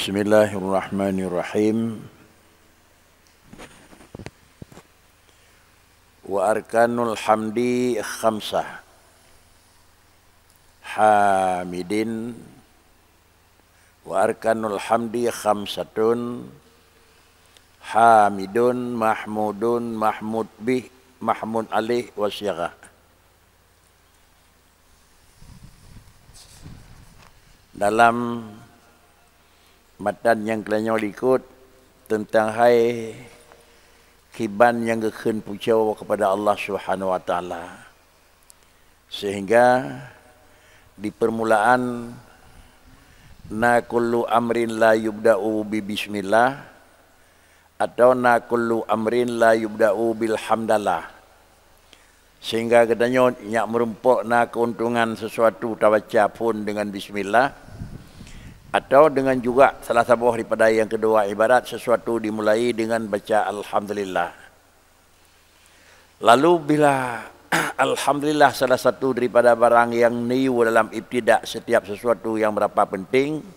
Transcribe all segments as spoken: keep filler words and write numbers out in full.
Bismillahirrahmanirrahim. Wa arkanul hamdi khamsah. Hamidin. Wa arkanul hamdi khamsatun. Hamidun, mahmudun, mahmud bih, mahmud alaih, wa syighah. Dalam matan nyang geutanyoe likot teuntang hai kiban nyang geukheun pujoe kepada Allah Subhanahu wa Taala. Sehingga di permulaan, na kullu amrin la yubda'u bi bismillah, atau na kullu amrin la yubda'u bil hamdalah. Sehingga geutanyoe nyak meurumpok na keuntungan sesuatu tabaca phon dengan bismillah, atau dengan juga salah saboh daripada yang kedua ibarat sesuatu dimulai dengan baca alhamdulillah. Lalu bila alhamdulillah salah satu daripada barang yang neuyue dalam ibtidak setiap sesuatu yang berapa penting,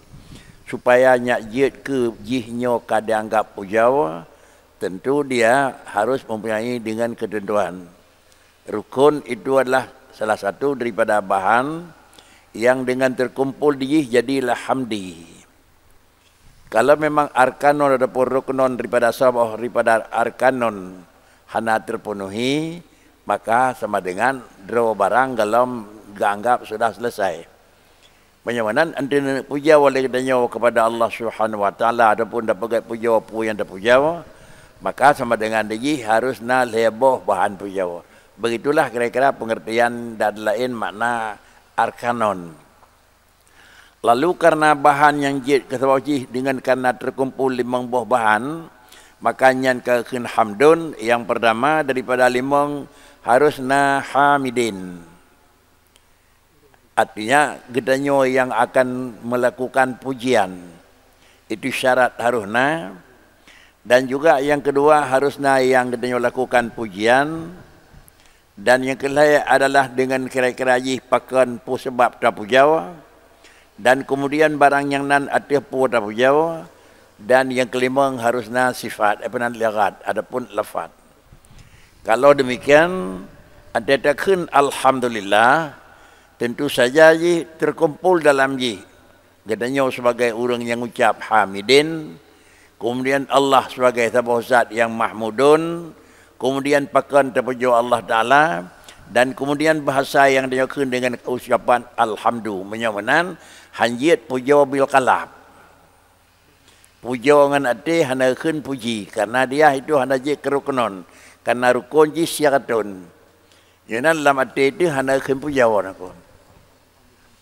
supaya nyak jeuet keu jih nyoe ka dianggap pujoe, tentu dia harus mempunyai dengan ketentuan. Rukun itu adalah salah satu daripada bahan yang dengan terkumpul di jih jadilah hamdi. Kalau memang arkanon ataupun ruknon daripada saboh daripada arkanon hana terpenuhi, maka sama dengan droe barang golom geuanggap sudah selesai. Meunyoe meunan, anteuna pujoe lé geutanyoe kepada Allah Subhanahu wa Taala ataupun tapeugét pujoe peue nyang tapujoe, maka sama dengan di jih harus na lhée boh bahan pujoe. Begitulah kira-kira pengertian dan lain makna arkanon. Lalu karena bahan nyang jeuet keu saboh jih dengan karena terkumpul limong boh bahan, maka nyan ka kheun hamdun, nyang pertama daripada limong harus na hamidin. Artinya, geutanyoe nyang akan melakukan pujian. Itu syarat harus na. Dan juga yang kedua, harus na nyang geutanyoe lakukan pujian. Dan nyang keulhée adalah dengan kira-kira jih pakon peue sabab tapujoe. Dan kemudian barang nyang nan ateueh peue tapujoe. Dan nyang keulimong harus na sifat, apa nan, lafaz, adapun lafaz. Kalau demikian, watée takheun alhamdulillah, tentu saja jih terkumpul dalam jih geutanyoe sebagai ureuëng nyang ucap hamidin, kemudian Allah sebagai saboh zat nyang mahmudun, kemudian pakon tapujoe Allah Taala, dan kemudian bahasa nyang tanyoe kheun dengan ucapan alhamdu. Meunyoe meunan, hanjeuet pujoe bil qalb. Pujoe ngon até hana kheun puji, karena dia itu hana jeuet keu ruknon, karena rukon jih syaratun. Nyoe nan lam até teuh hana kheun pujoe nakon.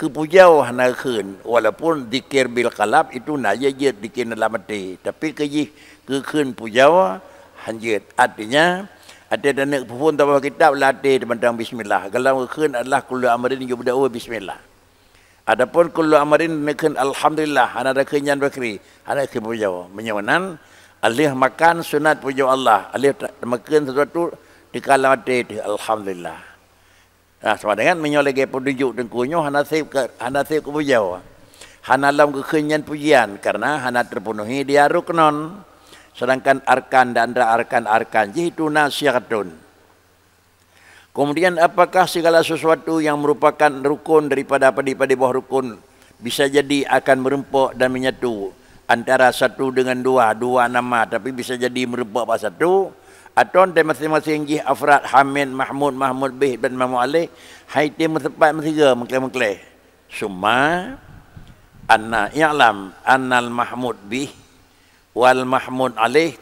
Keu pujoe hana kheun, walaupun zikir bil qalb itu na jeuet-jeuet zikir lam até, tapi keu jih keu kheun pujoe hanjeuet. Artinya, até taneuk peuphon saboh kitab lam até teumantong bismillah. Golom kheun adalah kullu amrin yubda'u bismillah. Adapun kullu amrin neukheun alhamdulillah, hana takheun nyan bakri, hana kheun pujoe. Meunyoe meunan, alheuh makan sunat pujoe Allah, alheuh ta-, makheun sesuatu teuka lam até teuh alhamdulillah. Nah, sama dengan meunyoe lagée peudujuk teungku nyoe hana sép ka, hana sép keu pujoe. Hana lom geukheun nyan pujian, karena hana terpenuhi dia ruknon. Sedangkan arkan dan antara arkan-arkan jih itu na syaratun. Kemudian, apakah segala sesuatu yang merupakan rukun daripada padé-padé boh rukun bisa jadi akan meureumpok dan menyatu antara satu dengan dua, dua nama, tapi bisa jadi meureumpok bak satu, atau antara masing-masing jih afrad Hamid, Mahmud, Mahmud bih dan Mahmud alaih, hai tém meusepat meusigoe meukleh-meukleh? Summa anna i'lam annal Mahmud bih wal Mahmud alaih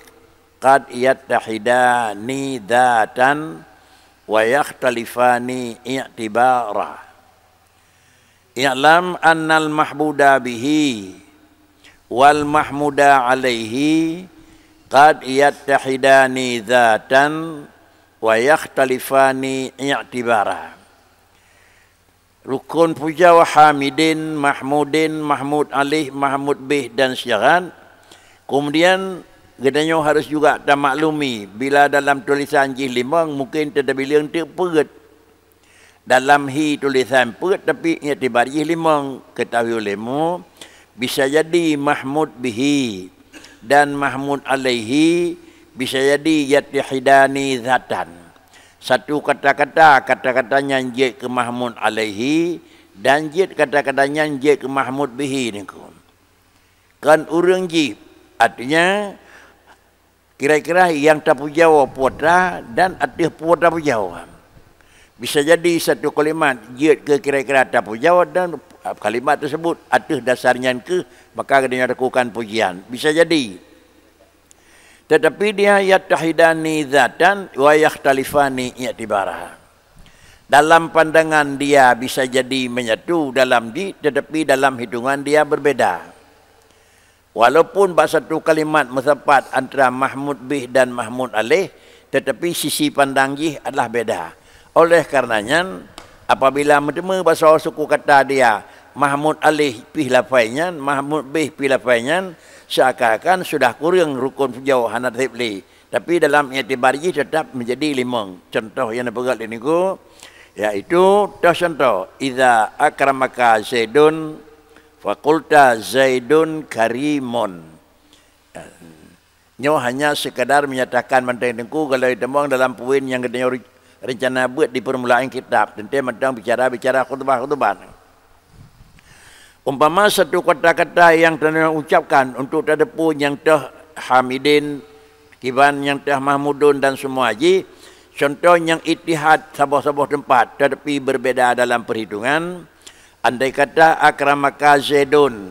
qad yattahidani dzatan wa yakhtalifani i'tibara. I'lam annal mahbuda bihi wal mahmuda alaihi qad yattahidani dzatan wa yakhtalifani i'tibara. Rukun pujoe Hamidin, Mahmudin, Mahmud alaih, Mahmud bih dan syarat. Kemudian, geutanyoe harus juga tamaklumi, bila dalam tulisan jih limong, mungkin teubileung teuk peuet. Dalam hi tulisan peuet, tapi iktibar jih limong. Ketahui ulemu, Bisa jadi mahmud bihi dan mahmud alaihi bisa jadi yattahidani zatan. Satu kata-kata, kata-kata nyan jeuet keu mahmud alaihi dan jeuet kata-kata nyan jeuet keu mahmud bihi niko. Kan ureuëng jih, artinya kira-kira nyang tapujawa putra dan ateueh putra tapujawa. Bisa jadi satu kalimat jeuet keu kira-kira tapujawa dan kalimat tersebut ateueh dasar nyan keuh maka geutanyoe lakukan pujian. Bisa jadi. Tetapi dia yattahidani zatan wa yakhtalifani i'tibara. Dalam pandangan dia bisa jadi menyatu dalam di, tetapi dalam hitungan dia berbeda. Walaupun bak satu kalimat meusapat antara mahmud bih dan mahmud alaih, tetapi sisi pandang jih adalah beda. Oleh karena nyan, apabila meuteumé bak saboh suku kata dia, mahmud alaih pih lafai nyan, mahmud bih pih lafai nyan, seakan-akan sudah kureueng rukun pujoe hana seb lé. Tapi dalam iktibar jih tetap menjadi limong. Contoh nyang neupeugah lé niku, yaitu toh contoh, "Idza akramaka Zaidun, faqulta Zaidun karimun." Nyoe hanya sekadar menyatakan mantong teungku kalau diteumong dalam poin nyang geutanyoe rencana buet di permulaan kitab, teuntée mantong bicara-bicara khutbah-khutbah. Umpama satu kata-kata nyang tanyoe ucapkan untuk tateupeue nyang teuh hamidin, kiban nyang teuh mahmudun dan semua jih, contoh nyang ittihad saboh-saboh teumpat tetapi berbeda dalam perhitungan, andai kata akramaka Zaidun,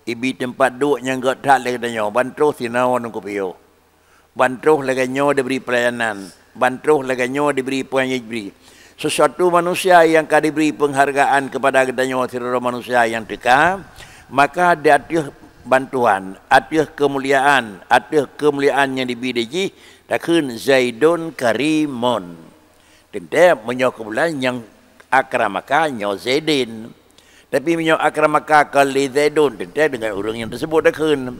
ibi teumpat duek nyang gét that lé geutanyoe, ban troh sinoe ngon kupiôh. Ban troh lagée nyoe dibri peulayanan, ban troh lagée nyoe dibri peue nyang jibri. Sesuatu manusia nyang ka dibri peunghargaan keupada geutanyoe sidroe manusia nyang teuka, maka di ateueh bantuan, ateueh keumuliaan, ateueh keumuliaan nyang dibi lé jih, takheun Zaidun karimun. Teuntée meunyoe keumuliaan nyang akramaka nyoe Zaidin. Tapi meunyoe akramaka kon lé Zaidun, teuntée deungon ureuëng nyang teuseubut takheun.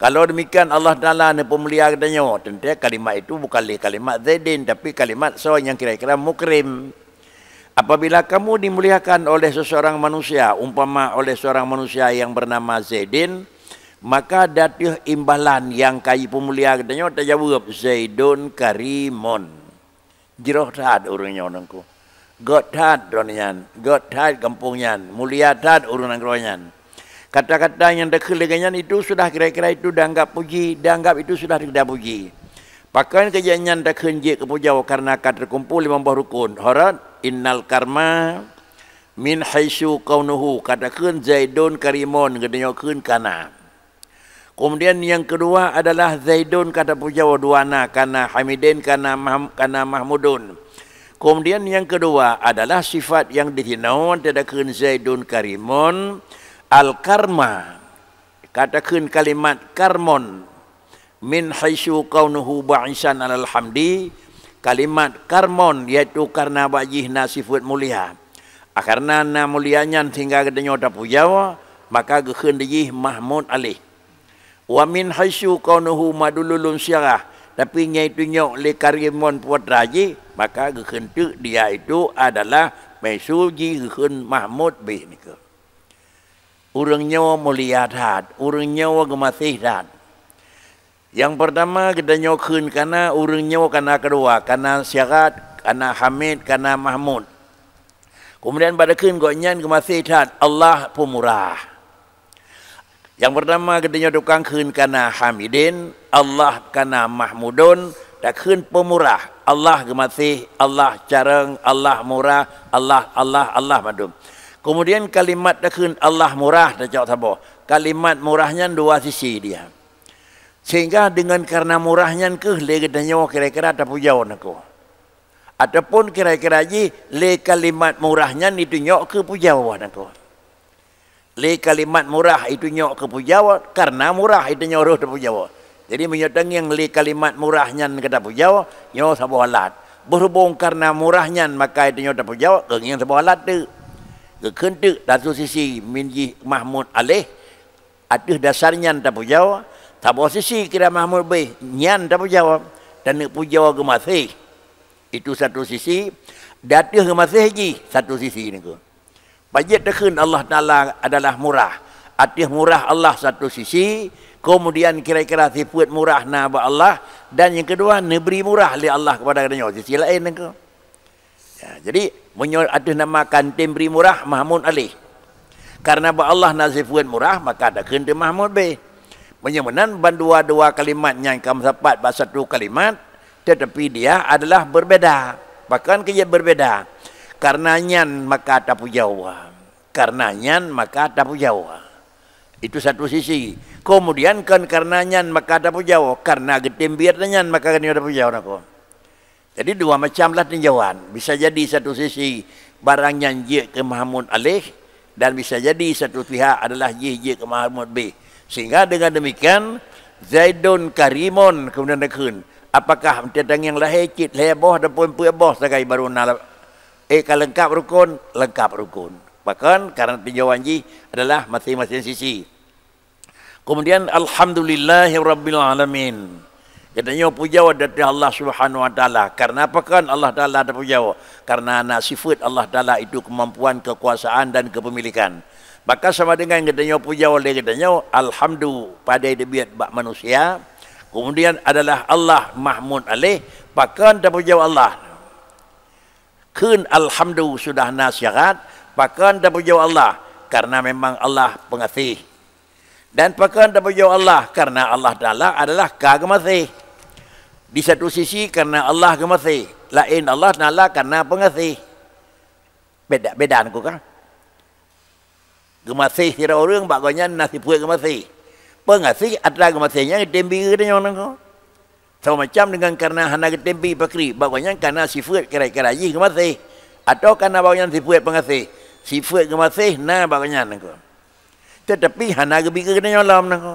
Kalau demikian Allah Taala neupeumulia geutanyoe, teuntée kalimat itu bukan lé kalimat Zaidin, tapi kalimat soe nyang kira-kira mukrim. Apabila kamu dimuliakan oleh seseorang manusia, umpama oleh seorang manusia yang bernama Zaidin, maka di ateueh imbalan nyang ka jipeumulia geutanyoe tajaweueb, "Zaidun karimun." Jroh that ureuëng nyoe nangku. Gét that droeneuh nyan, gét that gampông nyan, mulia that ureuëng nanggroe nyan. Kata-kata nyang takheun lagée nyan itu sudah kira-kira itu dianggap puji, dianggap itu sudah tapuji. Pakon keu jih nyan takheun jeuet keu pujoe karena ka teukumpul limong boh rukun. Horot, innal karma min haitsu kaunuhu, ka takheun Zaidun karimun, geutanyoe kheun kana. Kemudian nyang keudua adalah Zaidun ka tapujoe dua na, kana hamidin, kana mah-, kana mahmudun. Kemudian nyang keudua adalah sifat nyang disinoe teutakheun Zaidun karimun, al-karma. Ka takheun kalimat karmun, min haitsu kaunuhu ba'isan alal hamdi, kalimat karmun, yaitu karena bak jih na sifeuet mulia. Karena na mulia nyan sehingga geutanyoe tapujoe, maka geukheun di jih mahmud alaih. Wa min haitsu kaunuhu madlulun syarah, tapi nyang itunyok lé karimun putra jih, maka geukheun teuk dia itu adalah meuseu jih geukheun mahmud bih nikeue. Ureuëng nyoe mulia that, ureuëng nyoe geumaséh that. Nyang peurtama geutanyoe kheun kana, ureuëng nyoe kana keudua, kana syarat, kana hamid, kana mahmud. Kemudian bak takheun gobnyan geumaséh that, Allah peumurah. Nyang peurtama geutanyoe tukang kheun kana hamidin, Allah kana mahmudun, takheun peumurah. Allah geumaséh, Allah carông, Allah murah, Allah, Allah, Allah mandum. Kemudian kalimat takheun Allah murah tacok saboh. Kalimat murah nyan dua sisi dia. Sehingga deungon karena murah nyan keuh lé geutanyoe kira-kira tapujoe nangku. Ataupun kira-kira jih lé kalimat murah nyan itunyok keu pujoe nangku. Lé kalimat murah itunyok keu pujoe, karena murah itunyok rhoh tapujoe. Jadi meunyoe tangieng lé kalimat murah nyan ka tapujoe, nyoe saboh alat. Berhubung karena murah nyan maka itunyok tapujoe, geungieng saboh alat teuk. Geukheun teuk satu sisi min jih mahmud alaih, ateueh dasar nyan tapujoe, saboh sisi kira mahmud bih nyan tapujoe, dan pujoe geumaséh. Itu satu sisi, di ateueh geumaséh jih satu sisi nangku. Pajan takheun Allah Taala adalah murah. ateueh murah Allah satu sisi, kemudian kira-kira sifeuet murah na bak Allah, dan nyang keudua neubri murah lé Allah kepada geutanyoe sisi laén nangko. Ya, jadi meunyoe ateueh nama kantem bri murah Mahmud Alih. Karena bak Allah na sifeuet murah, maka takheun teu Mahmud beh. Meunyoe meunan ban dua-dua kalimat nyang ka meusapat bak satu kalimat, tetapi dia adalah berbeda. Pakon keu jeuet berbeda? Karena nyan maka tapujoe. Karena nyan maka tapujoe. Itu satu sisi. Kemudian kon karena nyan maka tapujoe, karena geutem biet nyan maka geutanyoe tapujoe nangko. Jadi dua macam lah tinjauan. Bisa jadi satu sisi barang nyan jeuet keu Mahmud Alih, dan bisa jadi satu pihak adalah jih jeuet keu Mahmud beh. Sehingga dengan demikian, Zaidun Karimun kemudian takheun. Apakah teutangieng lahé cit lhée boh ataupun peuet boh sagai baru na la-, eh, ka leungkap rukun? Leungkap rukun. Pakon karena tinjauan jih adalah masing-masing sisi. Kemudian, alhamdulillahirabbil alamin. Geutanyoe pujoe di ateueh Allah Subhanahu wa Taala. Karena pakon Allah Taala tapujoe? Karena na sifeuet Allah Taala itu kemampuan, kekuasaan, dan kepemilikan. Maka sama dengan geutanyoe pujoe lé geutanyoe, alhamdu padé teubiet bak manusia. Kemudian adalah Allah Mahmud Alih, pakon tapujoe Allah? Kheun alhamdu sudah na syarat, pakon tapujoe Allah? Karena memang Allah pengasih. Dan pakon tapujoe Allah? Karena Allah Taala adalah ka geumaséh. Di satu sisi karena Allah geumaséh, laén Allah Taala karena pengasih. Beda, beda nangko ka. Geumaséh sidroe ureuëng bak gobnyan na sifeuet geumaséh. Pengasih atra geumaséh nyan geutem bri geutanyoe nangko. Sama macam dengan karena hana geutem bri pakri, bak gobnyan karena sifeuet kira-kira jih geumaséh. Atau karena bak gobnyan sifeuet pengasih, sifeuet geumaséh na bak gobnyan nangko. Tetapi hana geubi keu geutanyoe lom nangko.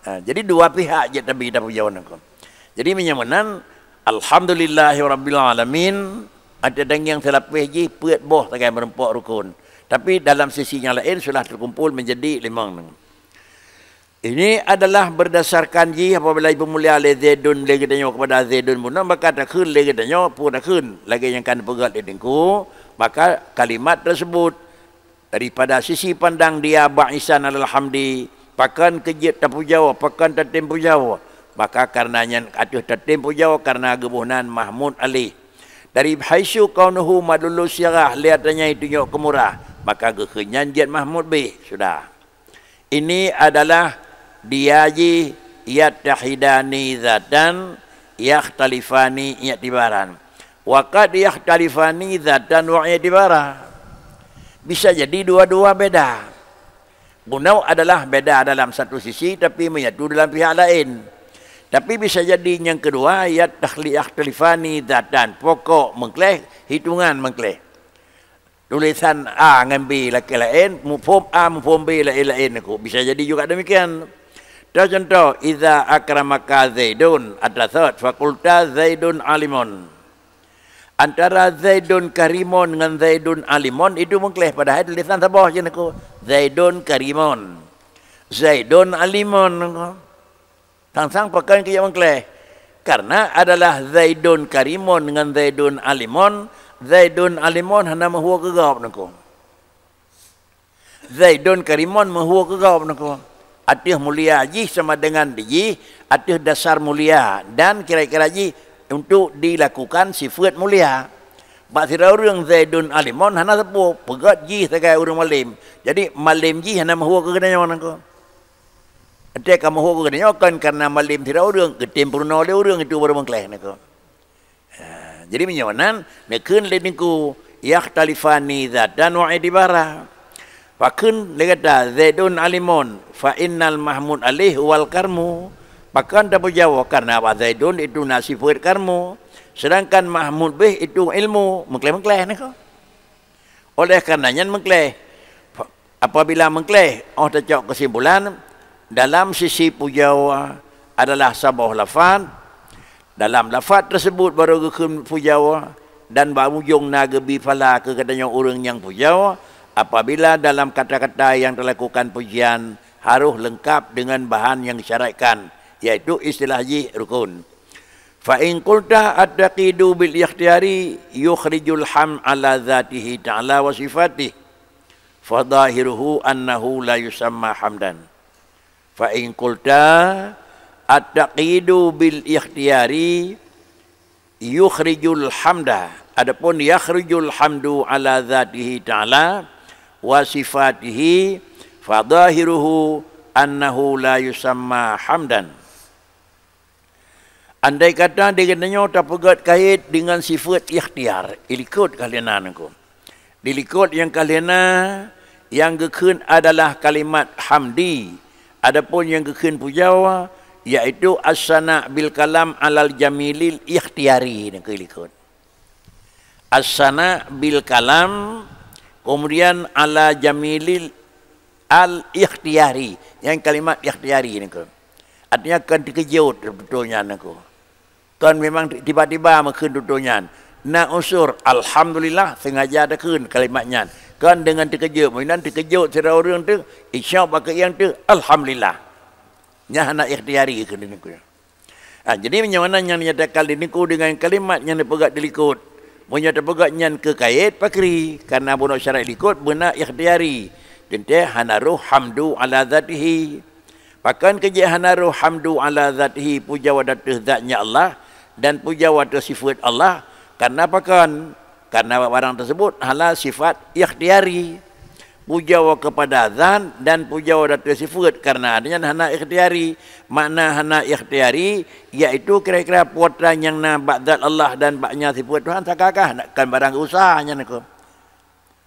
Ha, jadi dua pihak jeuet tabi tapujoe nangko. Jadi meunyoe meunan, alhamdulillahirabbil alamin, ateueh tangieng seulapéh jih peuet boh sagai meurumpok rukun. Tapi dalam sisi nyang laén sudah terkumpul menjadi limong nangko. Ini adalah berdasarkan jih apabila ipeumulia lé Zaidun lé geutanyoe kepada Zaidun bunoe, maka takheun lé geutanyoe peue takheun lagée nyang ka neupeugét lé Teungku, maka kalimat tersebut daripada sisi pandang dia Ba'isan alal hamdi, pakon keu jeuet tapujoe, pakon tatem pujoe, maka karena nyan ateueh tatem pujoe karena geuboh nan Mahmud Alih. Dari haitsu kaunuhu madlulu sirah lé atra nyan itunyok keumurah, maka geukheun nyan jeuet Mahmud beh, sudah. Ini adalah dia jih yattahidani zatan, yakhtalifani i'tibaran. Wa qad yakhtalifani zatan wa i'tibara. Bisa jadi dua-dua beda. Bunoe adalah beda dalam satu sisi, tapi menyatu dalam pihak laén. Tapi bisa jadi nyang keudua, yattahli-, yakhtalifani zatan, pokok meukleh, hitungan meukleh. Tulisan A ngon B lakée laén, muphom A, muphom B laén-laén nangko. Bisa jadi juga demikian. Contoh, "Idza akramaka Zaidun," atra sot, "fakulta Zaidun alimun." Antara Zaidun karimun ngon Zaidun alimun itu meukleh, padahai tulisan saboh jih nangko. Zaidun karimun. Zaidun alimun nangko. Sang-sang pakon keu jeuet meukleh. Karena adalah Zaidun karimun ngon Zaidun alimun, Zaidun alimun hana meuhue keu gob nangko. Zaidun karimun meuhue keu gob nangko. Ateueh mulia jih sama dengan di jih, ateueh dasar mulia dan kira-kira jih untuk dilakukan sifeuet mulia. Bak sidroe ureuëng Zaidun alimun hana sapeue, peugét jih sagai ureuëng malem. Jadi malem jih hana meuhue keu geutanyoe nangko. Watée ka meuhue keu geutanyoe kon karena malem sidroe ureuëng, geutem peurunoe lé ureuëng itu baru meukleh nangko. Ha, jadi meunyoe nan, neukheun lé Teungku, yakhtalifani zatan wa i'tibara. Pakheun lé gata Zaidun alimun, fa innal Mahmud alih wal karmu. Pakon tapujoe karena bak Zaidun itu na sifeuet karmu, sedangkan Mahmud beh itu ilmu, meukleh-meukleh nangko. Oleh karena nyan meukleh, apabila meukleh, óh tacok keusimpulan, dalam sisi pujoe adalah saboh lafaz, dalam lafaz tersebut baru geukheun pujoe, dan bak ujong na geubi phala keu geutanyoe ureuëng nyang pujoe, apabila dalam kata-kata yang teulakukan pujian harôh leungkab deungon bahan nyang disyaratkan, yaitu istilah jih rukun. Fa in qulta at-taqidu bil ikhtiyari yukhrijul ham ala zatihi ta'ala wa sifatih. fadhahiruhu annahu la yusamma hamdan. Fa in qulta at-taqyidu bil ikhtiyari yukhrijul hamda, adapun yakhrijul hamdu ala dzatihi ta'ala wa sifatihi, fadhahiruhu annahu la yusamma hamdan. Andai kata di geutanyoe tapeugét kayét deungon sifeuet ikhtiar, ilikot ka lheueh na nangku. Dilikot nyang ka lheueh na, nyang geukheun adalah kalimat hamdi, adapun nyang geukheun pujoe, yaitu as-sana bil kalam alal jamilil ikhtiyari nangku ilikot. As-sana bil kalam, kemudian ala jamilil al ikhtiyari, nyang kalimat ikhtiyari nangku. Artinya kon teukeujot tutoe nyan nangku. Kon memang tiba-tiba meukheun tutoe nyan. Na unsur alhamdulillah sengaja takheun kalimat nyan. Kon deungon teukeujot, meunan teukeujot sidroe ureuëng teuh, isya bak keuieng teuh alhamdulillah. Nyan hana ikhtiyari kheun nangku. Ah, jadi meunyoe na nyang dinyatakan di nangku deungon kalimat nyang dipeugét dilikot, meunyoe tapeugét nyan keu kayét pakri, karena bunoe syarat likot beuna ikhtiyari, teuntée hana roh hamdu ala zatihi. Pakon keu jih hana roh hamdu ala zatihi, pujoe ateueh zatnya Allah dan pujoe ateueh sifeuet Allah? Karena pakon? Karena barang teusebut hana sifat ikhtiyari. Pujoe keupada zat dan pujoe ateueh sifeuet, karena nyan hana ikhtiyari. Makna hana ikhtiyari, yaitu kira-kira peue nyang na bak zat Allah dan bak nya sifeuet Tuhan, sakakah kon barang useuha nyan nangku.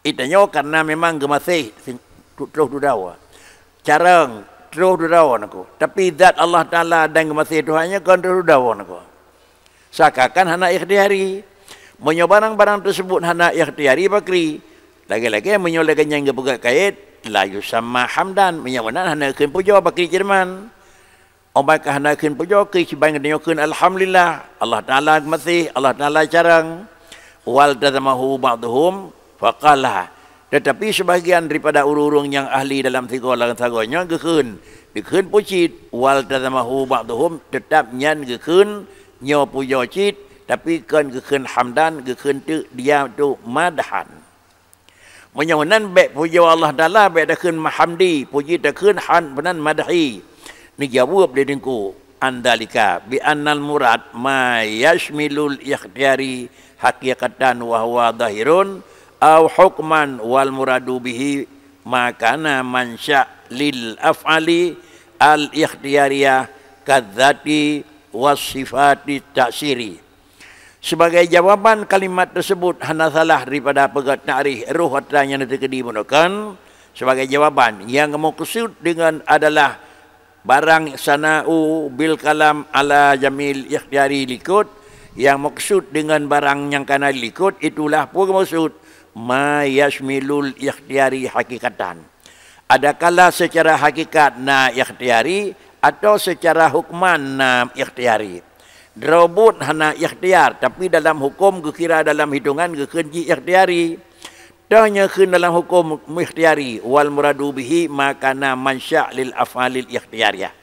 Geutanyoe karena memang geumaséh sing-, tu-, troh dudoe. Carông troh dudoe nangku. Tapi zat Allah Taala dan geumaséh Tuhan nyan kon troh dudoe nangku. Sakakan hana ikhtiyari. Meunyoe barang-barang teusebut hana ikhtiyari pakri, lagée-lagée meunyoe lagée nyan geupeugét kayét, la yusamma hamdan, meunyoe meunan hana kheun pujoe pakri cit man. Óh ban ka hana kheun pujoe keu siban geutanyoe kheun alhamdulillah, Allah Taala geumaséh, Allah Taala carông. Waltazamahu ba'dhuhum faqala, teutapi seubahagian daripada ureuëng-ureuëng nyang ahli dalam sigoe lam sagoe nyoe geukheun, geukheun pucit, waltazamahu ba'dhuhum, teutab nyan geukheun nyoe pujoe cit, tapi kon geukheun hamdan, geukheun teuk dia tu madhan. Meunyoe meunan bék pujoe Allah Taala, bék takheun hamdi, puji takheun han, meunan madhi. Neujaweueb lé nangku, an dzalika bi annal murad ma yashmilul ikhtiyari haqiqatan wa huwa zahirun au hukman, wal muradu bihi ma kana mansya lil af'ali al ikhtiyariyah kadzati was sifati ta'siri. Sebagai jawaban kalimat teusebut hana salah daripada peugét takrif roh atra nyang teukeudi bunoe kon. Sebagai jawaban, nyang meukeusut deungon adalah barang sana'u bil kalam ala jamil ikhtiyari likot, nyang meukeusut deungon barang nyang kana likot, itulah peue meukeusut ma yashmilul ikhtiyari hakikatan. Adakala seucara hakikat na ikhtiyari atawa seucara hukman na ikhtiyari. Droe buet hana ikhtiyar, tapi dalam huköm geukira dalam hitongan geukheun jih ikhtiyari. Toh nyoe kheun dalam huköm ikhtiyari, wal muradu bihi ma kana mansya lil af'alil ikhtiyariyah.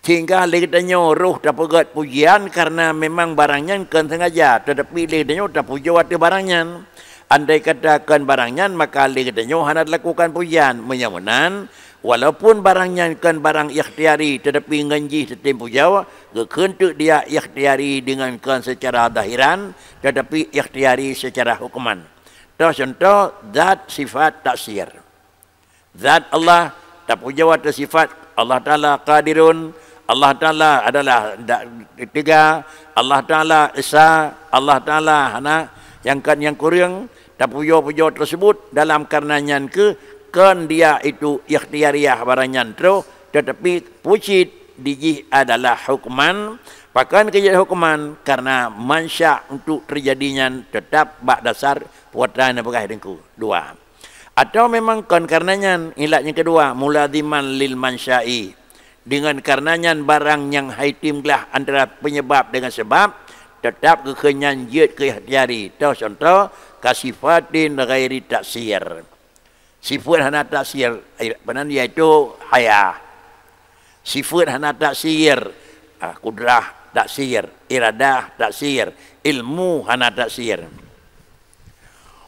Sehingga lé geutanyoe roh tapeugét pujian karena memang barang nyan kon sengaja, tetapi lé geutanyoe tapujoe ateueh barang nyan. Andai kata kon barang nyan, maka lé geutanyoe hana talakukan pujian. Meunyoe meunan, walaupun barang nyan kon barang ikhtiyari, tetapi ngon jih teutem pujoe, geukheun teuk dia ikhtiyari deungon kon seucara zahiran, tetapi ikhtiyari seucara hukman. Toh cuntoh, zat, sifat, taksir. Zat Allah, tapujoe ateueh sifat Allah Taala Qadirun, Allah Taala adalah da-, teuga, Allah Taala Esa, Allah Taala hana nyang kon nyang kureueng, tapujoe-pujoe teusebut dalam kareuna nyan keuh kon dia itu ikhtiyariyah barang nyan troh, tetapi pucit di jih adalah hukman, pakon keu jeuet hukman, kareuna mansya untuk teujadi nyan teutap bak dasar peue nyang peugah teungku. Dua. Atawa memang kon kareuna nyan, ilat nyang keudua, mulaziman lil mansya'i. Deungon kareuna nyan barang nyang hai tim glah antara penyebab dengan sebab, teutap geukheun nyan jeuet keu ikhtiyari. Toh cuntoh, kasifatin ghairi taksir. Sifeuet hana taksir, eh, apa nan, yaitu haya. Sifeuet hana taksir, ah, kudrah taksir, iradah taksir, ilmu hana taksir.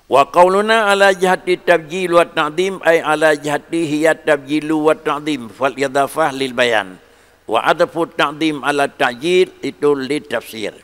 Wa qauluna ala jihati tabjil wa ta'zim, ay ala jihati hiya tabjilu wa ta'zim, fal idhafah lil bayan. Wa adfu ta'zim ala ta'jil itu lit tafsir.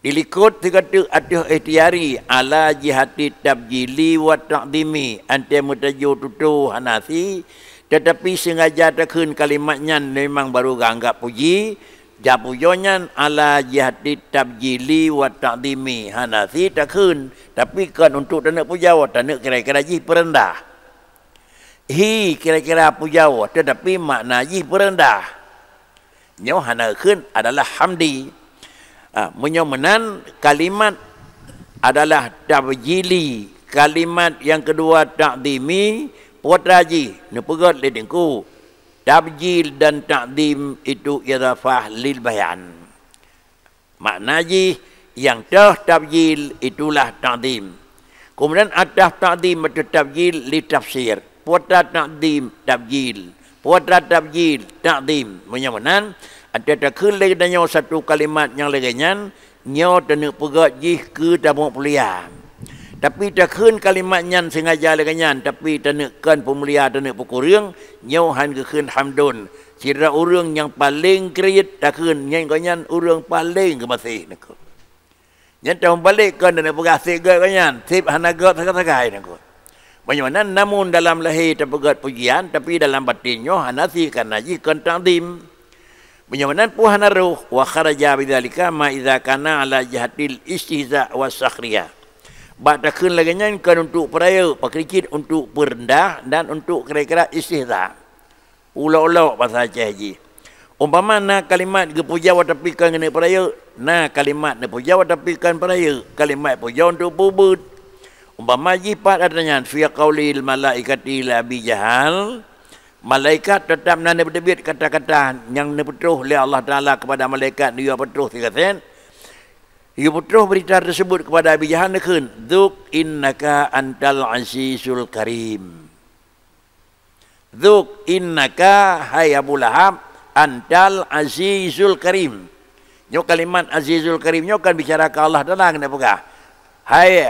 Dilikot sigoe teuk ateueh ikhtiari ala jihati tabjili wa ta'zimi, antai meutajoe tutoe hana sie, teutapi sengaja takheun kalimat nyan memang barô geuanggab puji, Japujoe nyan ala jihati tabjili wa ta'zimi, hana sie takheun, tapi kon untuk taneuk pujoe, taneuk kira-kira jih peureundah. Hi kira-kira pujoe, teutapi makna jih peureundah. Nyoe hana geukheun adalah hamdi. Ah, meunyoe meunan, kalimat adalah tabjili, kalimat nyang keudua ta'zimi, peue atra jih neupeugét lé Teungku. Tabjil dan ta'zim itu idhafah lil bayan. Makna jih, nyang toh tabjil itulah ta'zim. Keumudian ateueh ta'zim ateueh tabjil li tafsir. Peue atra ta'zim, tabjil. Peue atra tabjil, ta'zim. Meunyoe meunan, ateueh takheun lé geutanyoe satu kalimat nyang lagée nyan, nyoe taneuk peugét jih keu tamup mulia. Tapi takheun kalimat nyan sengaja lagée nyan, tapi taneuk kon peumulia, taneuk peukureueng, nyoe han geukheun hamdon. Sidroe ureuëng nyang paleng kriet takheun, nyan gobnyan ureuëng paleng geumaséh neukheun. Nyan tamubalek kon taneuk peugah seb gét gobnyan, seb hana gét sagai-sagai neukheun. Meunyoe meunan, namun dalam lahé tapeugét pujian, tapi dalam batin nyoe hana sie, kareuna jih kon ta'zim. Meunyoe meunan peue hana roh, wa kharaja bidzalika ma idza kana ala jihatil istihza was sakhriyah. Bak takheun lagée nyan kon untuk peurayeuk, pakri cit untuk peureundah dan untuk kira-kira istihza. Ulok-ulok basa Aceh jih. Umpama na kalimat geupujoe tapi kon keuneuk peurayeuk, na kalimat neupujoe tapi kon peurayeuk, kalimat pujoe untuk peubuet. Umpama jih pat ata nyan, fi qaulil malaikati la Abi Jahal, malaikat teutap na neubeubiet kata-kata nyang neupeutroh lé Allah Taala keupada malaikat neuyue peutroh sigasét, yue peutroh beurita teuseubut keupada Abi Jahal neukheun, "Dzuk innaka antal azizul karim." "Dzuk innaka, hai Abu Lahab, antal azizul karim." Nyoe kalimat azizul karim nyoe kan bicara keu Allah Taala keuneuk peugah, "Hai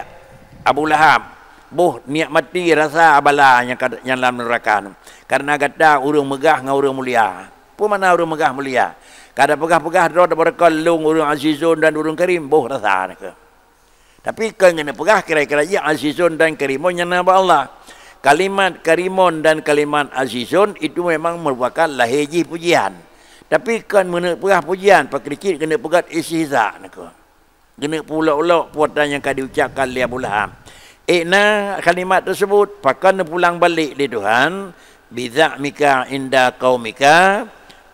Abu Lahab, boh nikmati rasa bala nyang ka, nyang lam neuraka nyoe. Kareuna gata ureuëng meugah ngon ureuëng mulia." Peue makna ureuëng meugah mulia? Ka tapeugah-peugah droe tabarokon lôn ureuëng azizun dan ureuëng karim, boh rasa neukheun. Tapi kon keuneuk peugah kira-kira jih azizun dan karimun nyang na bak Allah. Kalimat karimun dan kalimat azizun itu memang merupakan lahé jih pujian. Tapi kon keuneuk peugah pujian, pakri cit keuneuk peugét istihza neukheun. Keuneuk peuulok-ulok peue atra nyang ka diucapkan lé Abu Lahab. Ék na kalimat teuseubut, pakon neupulang balek lé Tuhan, "Biza'mika inda qaumika,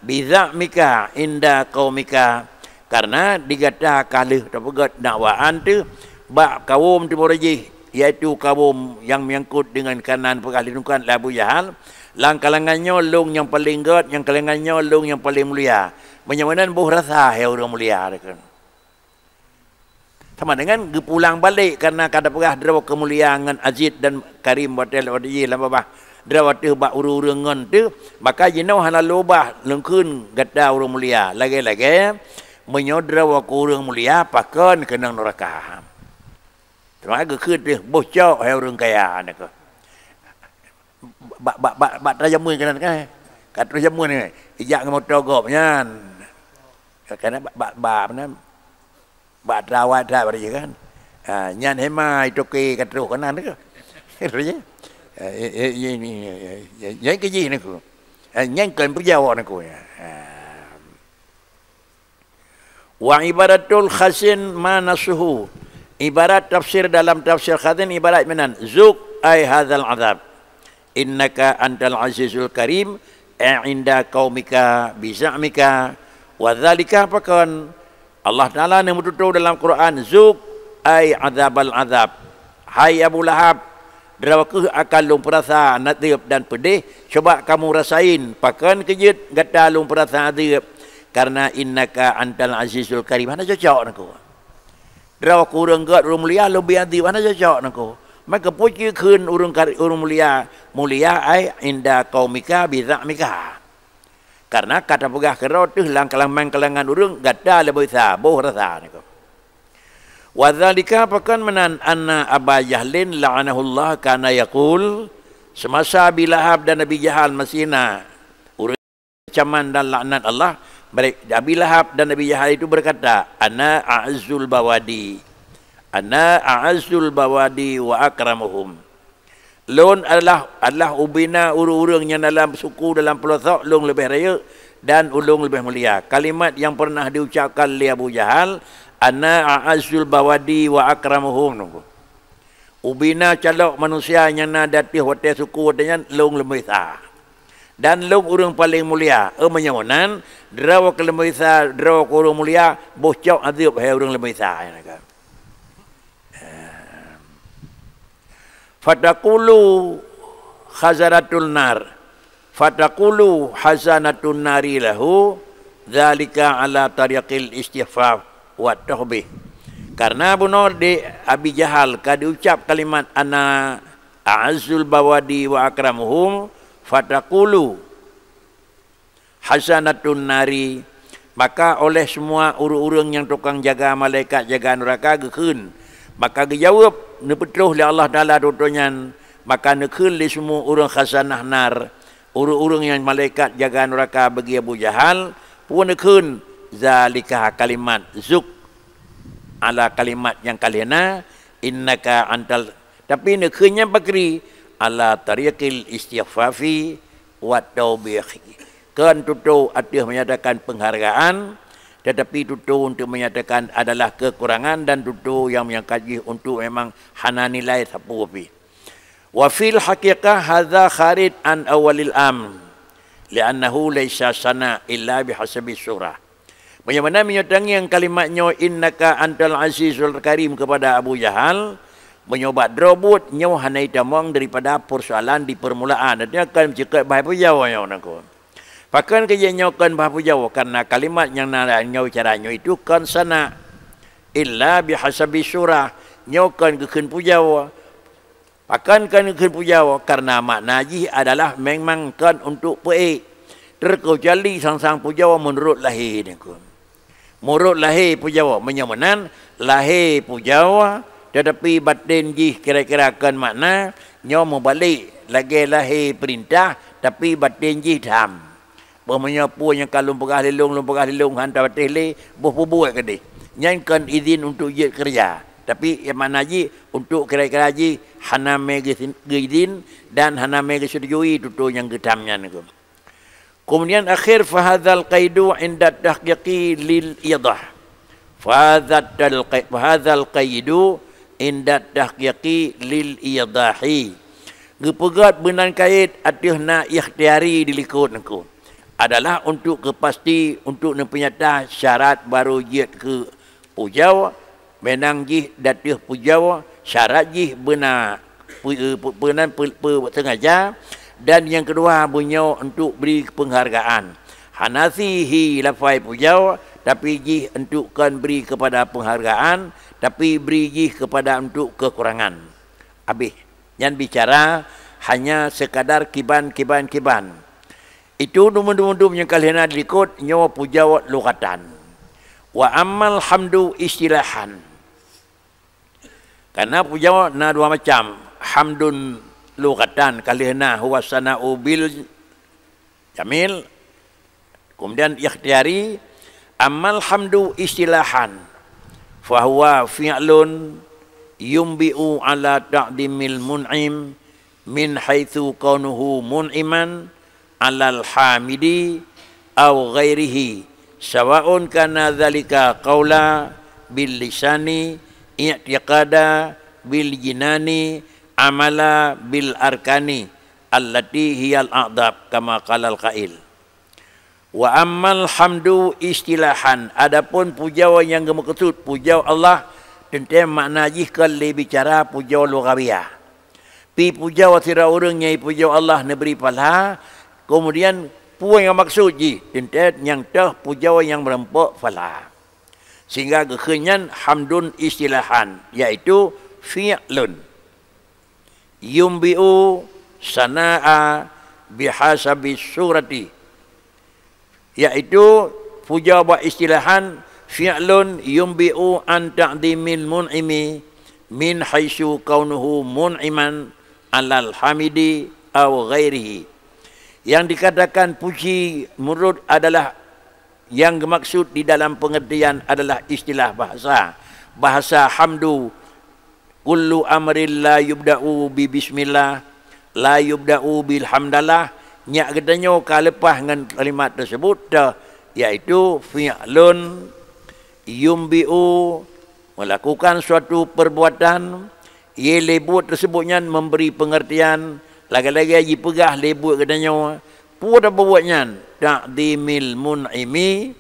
biza'mika inda qaumika." Kareuna di gata ka lheueh tapeugét dakwaan teuh bak kawöm teuh baroe jih, yaitu kawöm nyang menyangkut deungon kanan peugah linungkan lé Abu Jahal, lam kalangan nyoe lôn nyang paleng gét, nyang kalangan nyoe lôn nyang paleng mulia. Meunyoe meunan boh rasa, hai ureuëng mulia, neukheun. Sama dengan geupulang balek, kareuna ka tapeugah droe keumuliaan ngon aziz dan karim watée lewat jih lam babah droe teuh bak ureuëng-ureuëng ngon teuh, maka jinoe hana lubah lungkheun gata ureuëng mulia. Lagée-lagée meunyoe droe keu ureuëng mulia pakon keunong nuraka. Teuma geukheun teuh boh cok hai ureuëng kaya neukheun. Bak, bak, bak, bak atra jameun keunan kan. Ka troh jameun ni, ijak ngon moto gob nyan. Karena bak, bak, bak, apa nama? Bak atra awai atra bak dia kan. Ha, nyan hema itoke ka troh keunan tu. Nyan keu jih neukheun. Ha, nyan kon peurjawa neukheun. Ha. Wa ibaratul khasin ma nasuhu. Ibarat tafsir dalam tafsir khasin ibarat meunan, "Zuk ai hadzal azab. Innaka antal azizul karim, ai inda qaumika biza'mika." Wa dzalika pakon Allah Taala neumeututoe dalam Quran, "Zuk ai azabal azab." Hai Abu Lahab, droe kheueh akan lôn peurasa nateueb dan peudeh, coba kamu rasain pakon keu jeuet gata lôn peurasa ateueb, kareuna innaka antal azizul karim. Hana cocok neukheun. Droe keu ureuëng gét ureuëng mulia lôn bri ateueb, hana cocok neukheun. Maka peue jikheun ureuëng kar-, ureuëng mulia, mulia ai inda qaumika biza'mika. Kareuna ka tapeugah keudroe teuh lam kalangan-kalangan ureuëng gata leubeh sa boh rasa neukheun. Wa dzalika, pakon meunan, anna Aba Jahlin la'anahullah kana yaqul, semasa Abi Lahab dan Abi Jahal masih na ureuëng ancaman dan laknat Allah, mereka, Abi Lahab dan Abi Jahal itu berkata, "Ana a'azzul bawadi, ana a'azzul bawadi wa akramuhum." Lôn adalah, adalah ubina ureuëng-ureuëng nyang dalam suku, dalam peulosok, lôn leubeh rayeuk dan ulôn leubeh mulia. Kalimat nyang pernah diucapkan lé Abu Jahal, "Ana a'azzul bawadi wa akramuhum." Ubina calok manusia nyang na di ateueh watée suku watée nyan, lôn leubeh sa. Dan lôn ureuëng paleng mulia. Eh, meunyoe meunan, droe keuh leubeh sa, droe keuh ureuëng mulia, boh cok azeueb hai ureuëng leubeh sa. Fataqulu khazanatun nar. Fataqulu khazanatun nari lahu, dzalika ala tariqil istikhfaf wa tahbih. Karena bunoe di Abi Jahal ka diucap kalimat ana a'azzul bawadi wa akramuhum, fataqulu khazanatun nari, maka oleh semua ureuëng-ureuëng nyang tukang jaga malaikat jaga nuraka geukheun. Maka geujaweueb, neupeutroh lé Allah Taala tutoe nyan, maka neukheun lé semua ureuëng khazanah nar, ureuëng-ureuëng nyang malaikat jaga nuraka bagi Abu Jahal, peue neukheun, zalika kalimat zuk, ala kalimat nyang ka lheueh na, innaka antal, tapi neukheun nyan pakri, ala tariqil istikhfafi wa taubih. Kon tutoe ateueh menyatakan penghargaan, tetapi tutoe untuk menyatakan adalah kekurangan dan tutoe nyang meunyoe ka jih untuk memang hana nilai sapeue pih. Wa fil haqiqah hadza kharij an awwalil amr, li'annahu laisa sana illa bihasabi surah. Meunyoe meunan, meunyoe tangieng kalimat nyoe, "Innaka antal azizul karim," kepada Abu Jahal, meunyoe bak droe buet, nyoe hana itamong daripada persoalan di permulaan. Artinya, kon ceukeut bahai pujoe nyoe nakon. Pakon keu jih nyoe kon bahai pujoe? Karena kalimat nyang na nyoe, cara nyoe itu kon sana. Illa bihasabi surah, nyoe kon geukheun pujoe. Pakon kon geukheun pujoe? Karena makna jih adalah memang kon untuk peuék, terkecuali sang-sang pujoe meunurot lahé nyoe kon. Meunurot lahé pujoe, meunyoe meunan, lahé pujoe, tetapi baten jih kira-kira kon makna, nyoe meubalek, lagée lahé peurintah, tapi baten jih tham. Boh meunyoe peue nyang ka lôn peugah lé lôn, lôn peugah lé lôn, han tapatéh lé, boh peubuet keudeh. Nyan kon izin untuk jeuet keureuja. Tapi, nyang makna jih, untuk kira-kira jih hana mé geusin-, geuizin dan hana mé geuseutujui tutoe nyang geutham nyan keuh. Keumudian akhé, "Fahadzal qaidu inda tahqiqi lil idah." Fahadzal qai-, fahadzal qaidu inda tahqiqi lil idahi. Geupeugét beunan kayét ateueh na ikhtiari dilikot nangkon adalah untuk keupasti, untuk neupeunyata syarat barô jeuet keu pujoe, meunan jih di ateueh pujoe, syarat jih beuna peu-, peu-, peunan peu-, peu-, sengaja, dan nyang keudua, beunyoe untuk bri peunghargaan. Hana si hi lafai pujoe, tapi jih untuk kon bri keupada peunghargaan, tapi bri jih keupada untuk keukurangan. Habéh. Nyan bicara hanya sekadar kiban, kiban, kiban. Itu dum-dum-dum nyang ka lheueh na dilikot nyoe pujoe lughatan. Wa ammal hamdu istilahan. Karena pujoe na dua macam. Hamdun lughatan ka lheueh na huwa sana'u bil jamil. Kemudian ikhtiari, ammal hamdu istilahan, fahuwa fi'lun yumbi'u ala ta'dimil mun'im min haitsu kaunuhu mun'iman alal hamidi au ghairihi, sawa'un kana dzalika qaula bil lisani, i'tiqada bil jinani, amala bil arkani, allati hiyal a'dab, kama qalal qail. Wa ammal hamdu istilahan, adapun pujoe nyang geumeukeusut pujoe Allah, teuntée makna jih kon lé bicara pujoe lughawiyah. Pi pujoe sidroe ureuëng nyang pujoe Allah neubri pahala, keumudian peue nyang maksud jih, teuntée nyang toh pujoe nyang meurumpok pahala. Sehingga geukheun nyan hamdun istilahan, yaitu fi'lun yumbi'u sana'a bihasabi surati, yaitu pujoe bak istilahan Fi'lun yunbi'u an ta'dhimil mun'imi min haitsu kaunuhu mun'iman 'alal hamidi aw ghairihi. Yang dikatakan puji meunurot adalah, yang dimaksud di dalam pengertian adalah istilah bahasa. Bahasa hamdu, kullu amrin la yubda'u bi bismillah, la yubda'u bil hamdalah, nyak geutanyoe ka leupah ngon kalimat teusebut teuh, yaitu fi'lun yunbi'u, melakukan suatu perbuatan, ye lé buet teusebut nyan memberi pengertian, lagée-lagée jipeugah lé buet geutanyoe, peue tapubuet nyan, ta'dhimil mun'imi,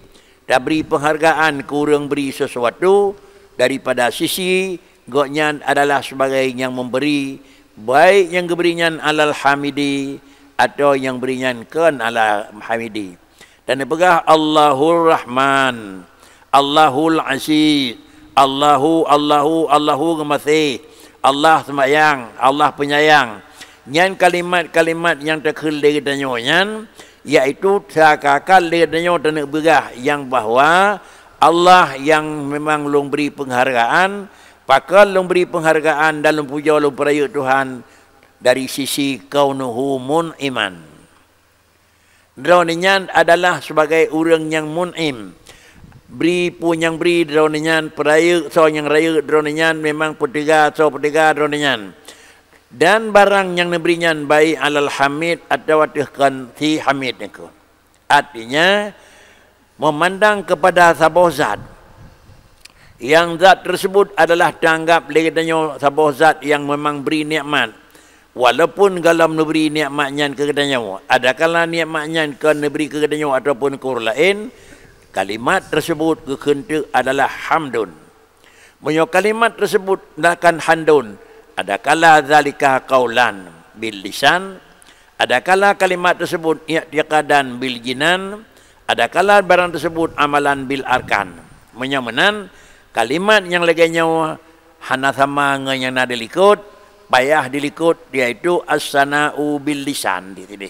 tabri penghargaan keu ureuëng bri sesuatu daripada sisi gobnyan adalah sebagai nyang memberi, baik nyang geubri nyan alal hamidi atawa nyang bri nyan kon alal hamidi. Dan neupeugah, Allahur Rahman, Allahul Aziz, Allahu, Allahu, Allahu geumaséh, Allah seumayang, Allah penyayang. Nyan kalimat-kalimat nyang takheun lé geutanyoe nyan, yaitu seakan-akan lé geutanyoe taneuk peugah nyang bahwa Allah nyang memang lôn bri penghargaan, pakon lôn bri penghargaan dan lôn pujoe lôn peurayeuk Tuhan dari sisi kaunuhu mun'iman. Droeneuh nyan adalah sebagai ureuëng nyang mun'im. Bri peue nyang bri droeneuh nyan, peurayeuk soe nyang rayeuk droeneuh nyan, memang peuteuga soe peuteuga droeneuh nyan. Dan barang nyang neubri nyan baik alal hamid atawa teuh kon si hamid nyan. Artinya, memandang kepada saboh zat, nyang zat tersebut adalah teuanggap lé geutanyoe saboh zat nyang memang bri nikmat, walaupun gohlom neubri nikmat nyan keu geutanyoe, adakala nikmat nyan kon neubri keu geutanyoe ataupun keu ureuëng laén, kalimat tersebut geukheun teuk adalah hamdun. Meunyoe kalimat tersebut menggunakan handun, adakala zalika qaulan bil lisan, adakala kalimat tersebut i'tiqadan bil jinan, adakala barang tersebut amalan bil arkan. Meunyoe meunan, kalimat nyang lagée nyoe hana sama ngon nyang na dilikot, payah dilikot, yaitu as-sana'u bil lisan di sini.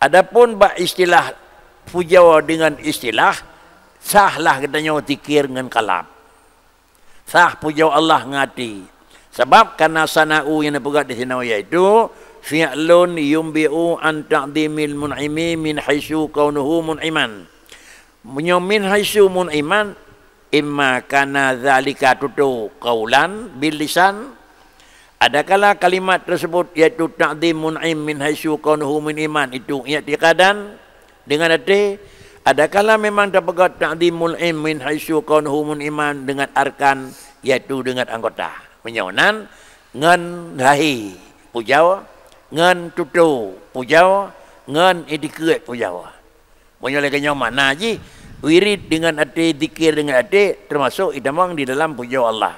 Adapun bak istilah pujoe deungon istilah, sah lah geutanyoe zikir ngon kalab. Sah pujoe Allah ngon até. Sabab kana sana'u nyang neupeugah di sinoe yaitu fi'lun yunbi'u an ta'dhimil mun'imi min haitsu kaunuhu mun'iman. Meunyoe min haitsu mun'iman, imma kana zalika tutoe qaulan bil lisan, adakala kalimat tersebut yaitu ta'dhim mun'im min haitsu kaunuhu mun'iman itu i'tiqadan dengan até, adakala memang tapeugah ta'dhim mun'im min haitsu kaunuhu mun'iman dengan arkan yaitu dengan anggota. Meunyoe nan ngon lahé pujoe, ngon tutoe pujoe, ngon idikeue pujoe. Meunyoe lagée nyoe makna jih, wirid deungon até, zikir deungon até, teumasok itamong di dalam pujoe Allah.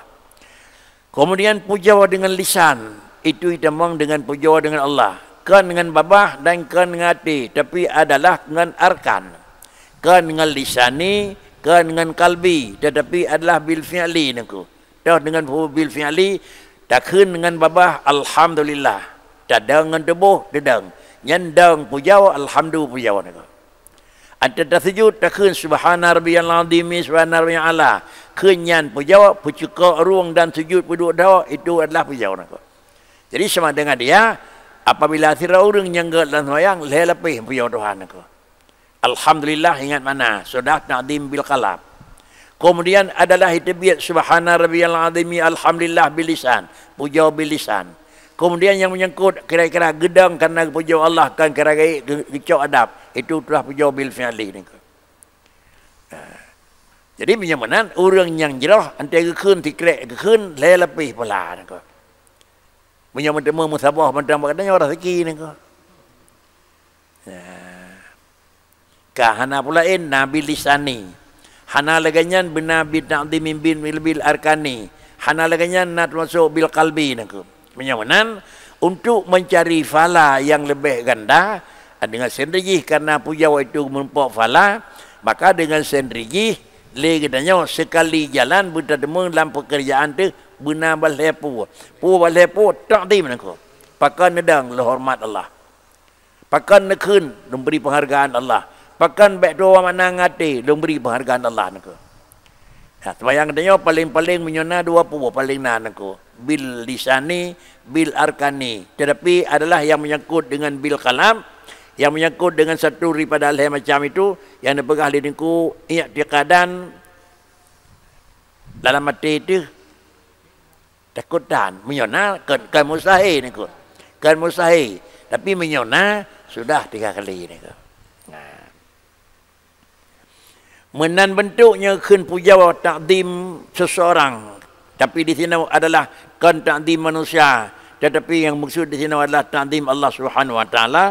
Keumudian pujoe deungon lisan, itu itamong deungon pujoe deungon Allah. Kon ngon babah dan kon ngon até, tapi adalah ngon arkan. Kon ngon lisani, kon ngon kalbi, tetapi adalah bil fi'li nangku. Toh deungon bil fi'li, takheun deungon babah, alhamdulillah. Tadong ngon tuboh, tadong. Nyan dong pujoe, alhamdu pujoe nangku. Ateueh tasujud takheun, "Subhana rabbiyal azimi, subhana rabbiyal a'la." Kheun nyan pujoe, peucukok rueng dan sujud peuduek dhoe, itu adalah pujoe nangku. Jadi sama dengan dia, apabila sidroe ureuëng nyang gét lam seumayang, lhée lapéh pujoe Tuhan nangku. Alhamdulillah ingat makna, sudah ta'zim bil qalb. Kemudian adalah iteubiet subhana rabbiyal azimi alhamdulillah bil lisan, pujoe bil lisan. Kemudian nyang menyangkut kira-kira geudong karena geupujoe Allah kan kira ge-, ge-, geucok adab, itu telah pujoe bil fi'li niko. Nah, jadi meunyoe meunan ureuëng nyang jroh antai geukheun tikrek geukheun lhée lapéh pula niko. Meunyoe meuteumé meusaboh mantong bak geutanyoe raseuki niko. Nah. Ka hana peue laén, na bil lisani. Hana lagée nyan beuna bi ta'dhimi bil, bil, bil arkani. Hana lagée nyan na teumasok bil qalbi nangku. Meunyoe meunan, untuk mencari pahala yang lebih ganda, dengan sendiri jih karena pujoe itu meurumpok pahala, maka dengan sendiri jih lé geutanyoe sekali jalan beutateumé lam pekerjaan teuh beuna balhée peue. Peue balhée peue ta'dhim nangku. Pakon neudong lé horeumat Allah. Pakon neukheun, memberi penghargaan Allah. Pakon bèk tuwoe makna ngon até, lôn bri peunghargaan Allah nangko. Nah, seumayang geutanyoe paleng-paleng meunyoe na dua puwoe paleng na nangko. Bil lisani, bil arkani. Tetapi adalah yang menyangkut dengan bil kalam, yang menyangkut dengan satu daripada lhèe macam itu, yang dipeugah lé nangko i'tiqadan dalam até teuh. Takot tan. Meunyoe na, kon, kon mustahil nangko. Kon mustahil. Tapi meunyoe na, sudah tiga kali nangko. Nah. Meunan beuntuk nyoe kheun pujoe takzim seseorang. Tapi di sinoe adalah kon takzim manusia. Tetapi yang maksud di sinoe adalah takzim Allah Subhanahu Wa Taala.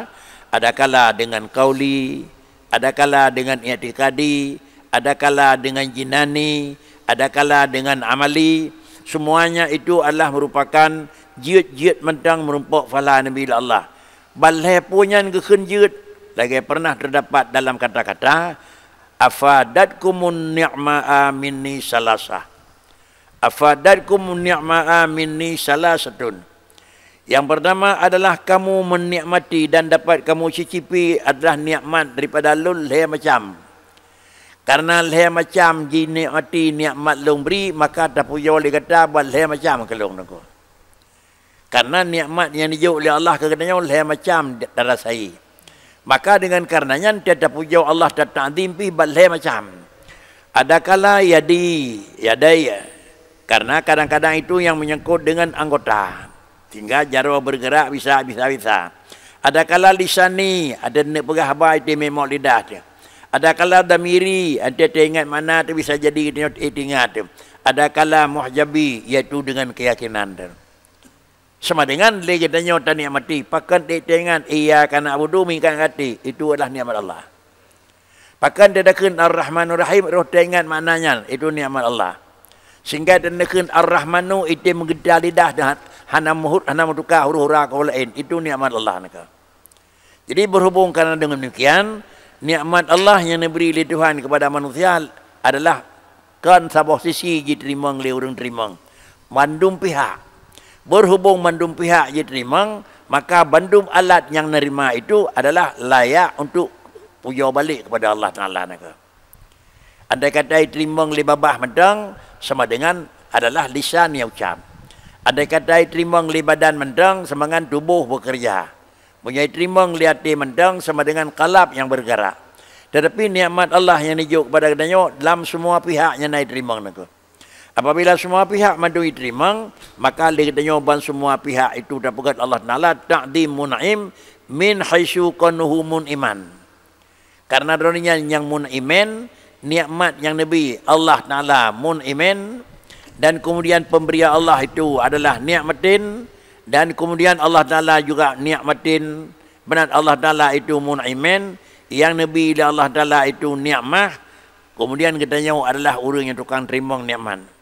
Adakala dengan qauli, adakala dengan i'tiqadi, adakala dengan jinani, adakala dengan amali, semuanya itu adalah merupakan jeuet-jeuet mantong meurumpok pahala Nabi lé Allah. Ban lhèe peue nyan geukheun jeuet, lagèe pernah teudapat dalam kata-kata, "Afadatkumun ni'maa minni salasah." "Afadatkumun ni'maa minni salasatun." Yang pertama adalah kamu menikmati dan dapat kamu cicipi adalah nikmat daripada lôn lhèe macam. Karena lhèe macam jinikmati nikmat lôn bri, maka tapujoe lé gata ban lhèe macam keu lôn nangko. Karena nikmat nyang jijok lé Allah keu geutanyoe lhèe macam tarasai. Maka dengan karena nyan, tapujoe Allah, tatakzim pih ban lhèe macam. Adakala yadi, yadai, karena kadang-kadang itu yang menyangkut dengan anggota, sehingga jaroe bergerak bisa, bisa, bisa. Adakala lisani, ada neupeugah haba item memok lidah teuh. Adakala damiri, ada teuingat makna teuh, bisa jadi geutanyoe teuingat teuh. Adakala muhjabi, yaitu dengan keyakinan teuh. Sama dengan lé geutanyoe tanikmati, pakon teuingat, "Iyyaka na'budu," mingkat hati, itu adalah nikmat Allah. Pakon teudeukheun Ar-Rahmanur Rahim, roh teuingat makna nyan, itu nikmat Allah. Sehingga teudeukheun Ar-Rahmanu, item meugeunta lidah dan hana meuhut, hana meutuka huruf-huruf ka laén, itu nikmat Allah nangko. Jadi, berhubung karena dengan demikian, nikmat Allah yang diberi oleh Tuhan kepada manusia adalah kon saboh sisi jiteurimong lé ureuëng teurimong. Mandum pihak. Berhubung mandum pihak jiteurimong, maka bandum alat nyang nerima itu adalah layak untuk pujoe balek kepada Allah Taala nangko. Andai kata jiteurimong lé babah mantong, sama dengan adalah lisan nyang ucap. Andai kata jiteurimong lé badan mantong, sama dengan tuboh bekerja. Meunyoe jiteurimong lé até mantong, sama dengan kalab nyang bergerak. Tetapi nikmat Allah nyang jijok kepada geutanyoe lam semua pihak nyan na jiteurimong nangko. Apabila semua pihak mandum jiteurimong, maka lé geutanyoe ban semua pihak itu tapeugét Allah Taala takdim mun'im min haitsu kaunuhu mun'iman. Karena droeneuh nyan nyang mun'imin, nikmat nyang neubi Allah Taala mun'imin, dan kemudian pemberian Allah itu adalah nikmatin, dan kemudian Allah Taala juga nikmatin, beuna Allah Taala itu mun'imin, nyang neubi lé Allah Taala itu nikmah, kemudian geutanyoe adalah ureuëng nyang tukang teurimong nikmat.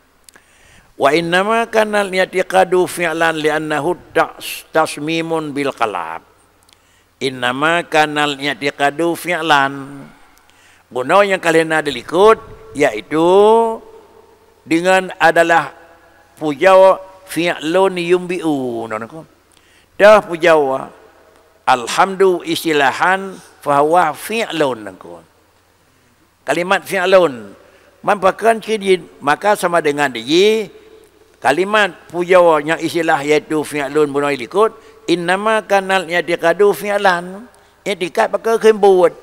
Wa innama kanal i'tiqadu fi'lan li'annahu tas-, tasmimun bil qalb. Innama kanal i'tiqadu fi'lan. Bunoe nyang ka lheueh na dilikot, yaitu dengan adalah pujoe fi'lun yumbi'u. Teuh pujoe alhamdu istilahan, fahuwa fi'lun nangko. Kalimat fi'lun. Man pakon cit jih, maka sama dengan dijih kalimat pujoe nyang istilah, yaitu fi'lun bunoe likot, innama kanal i'tiqadu fi'lan. I'tiqad pakon kheun buet.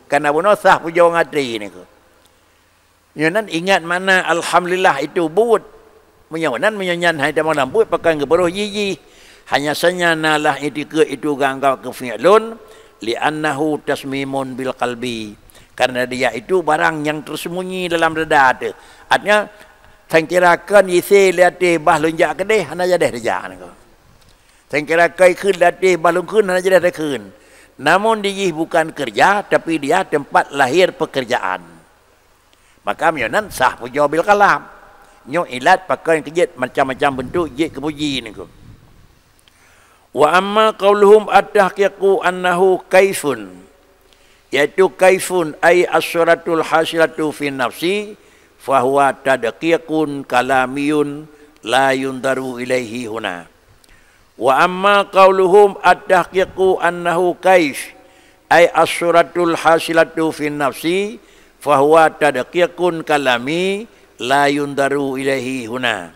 Karena bunoe sah pujoe ngon até niko. Nyoe nan ingat makna alhamdulillah itu buet. Meunyoe nan, meunyoe nyan hai tamong lam buet, pakon geubarôh jih-jih. Hanya saja nalah i'tiqad itu geuanggap keu fi'lun, li'annahu tasmimun bil qalbi. Karena dia itu barang nyang tersembunyi dalam dada teuh. Artinya, sangkira kon jisé lé até bah lôn jak keudeh, hana jadeh tajak niko. Sangkira kon kheun lé até bah lôn kheun, hana jadeh takheun. Namun dijih bukan kerja, tapi dia tempat lahir pekerjaan. Maka meunyoe nan sah pujoe bil qalb. Nyoe ilat pakon keu jeuet macam-macam beuntuk jeuet keu puji niko. Wa amma qauluhum at-tahqiqu annahu kaifun, yaitu kaifun ay as-suratul hasilatu fi nafsi, fahuwa tadqiqun kalamiyun la yundaru ilaihi huna. Wa amma qauluhum at-tahqiqu annahu kaif, Ai as-suratul hasilatu fin nafsi, fahuwa tadqiqun kalami la yundaru ilaihi huna.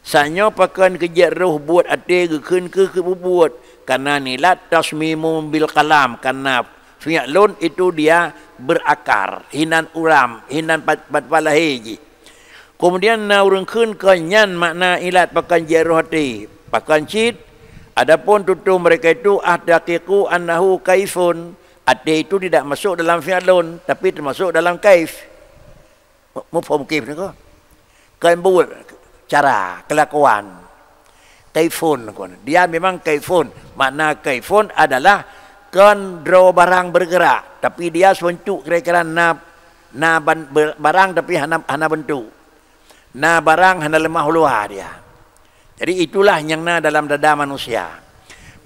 Sanyoe pakon keujeuet roh buet até geukheun keu keububuet, kana nilat tasmimun bil kalam, kana fi'lun itu dia berakar, hinan uram, hinan pat-, pat-, pat lahé jih. Keumudian na ureuëng kheun kon nyan makna ilat pakon jeuet roh até, pakon cit. Adapun tutoe mereka itu ahdaqiqu annahu kaifun. Até itu tidak masuk dalam fi'lun, tapi termasuk dalam kaif. Mu-, muphom kaif niko? Kon buet, cara, kelakuan. Kaifun niko. Dia memang kaifun. Makna kaifun adalah kon droe barang bergerak, tapi dia seuntuk kira-kira na, na ban-, ber-, barang tapi hana, hana bentuk. Na barang hana leumah uluwa dia. Jadi itulah nyang na dalam dada manusia.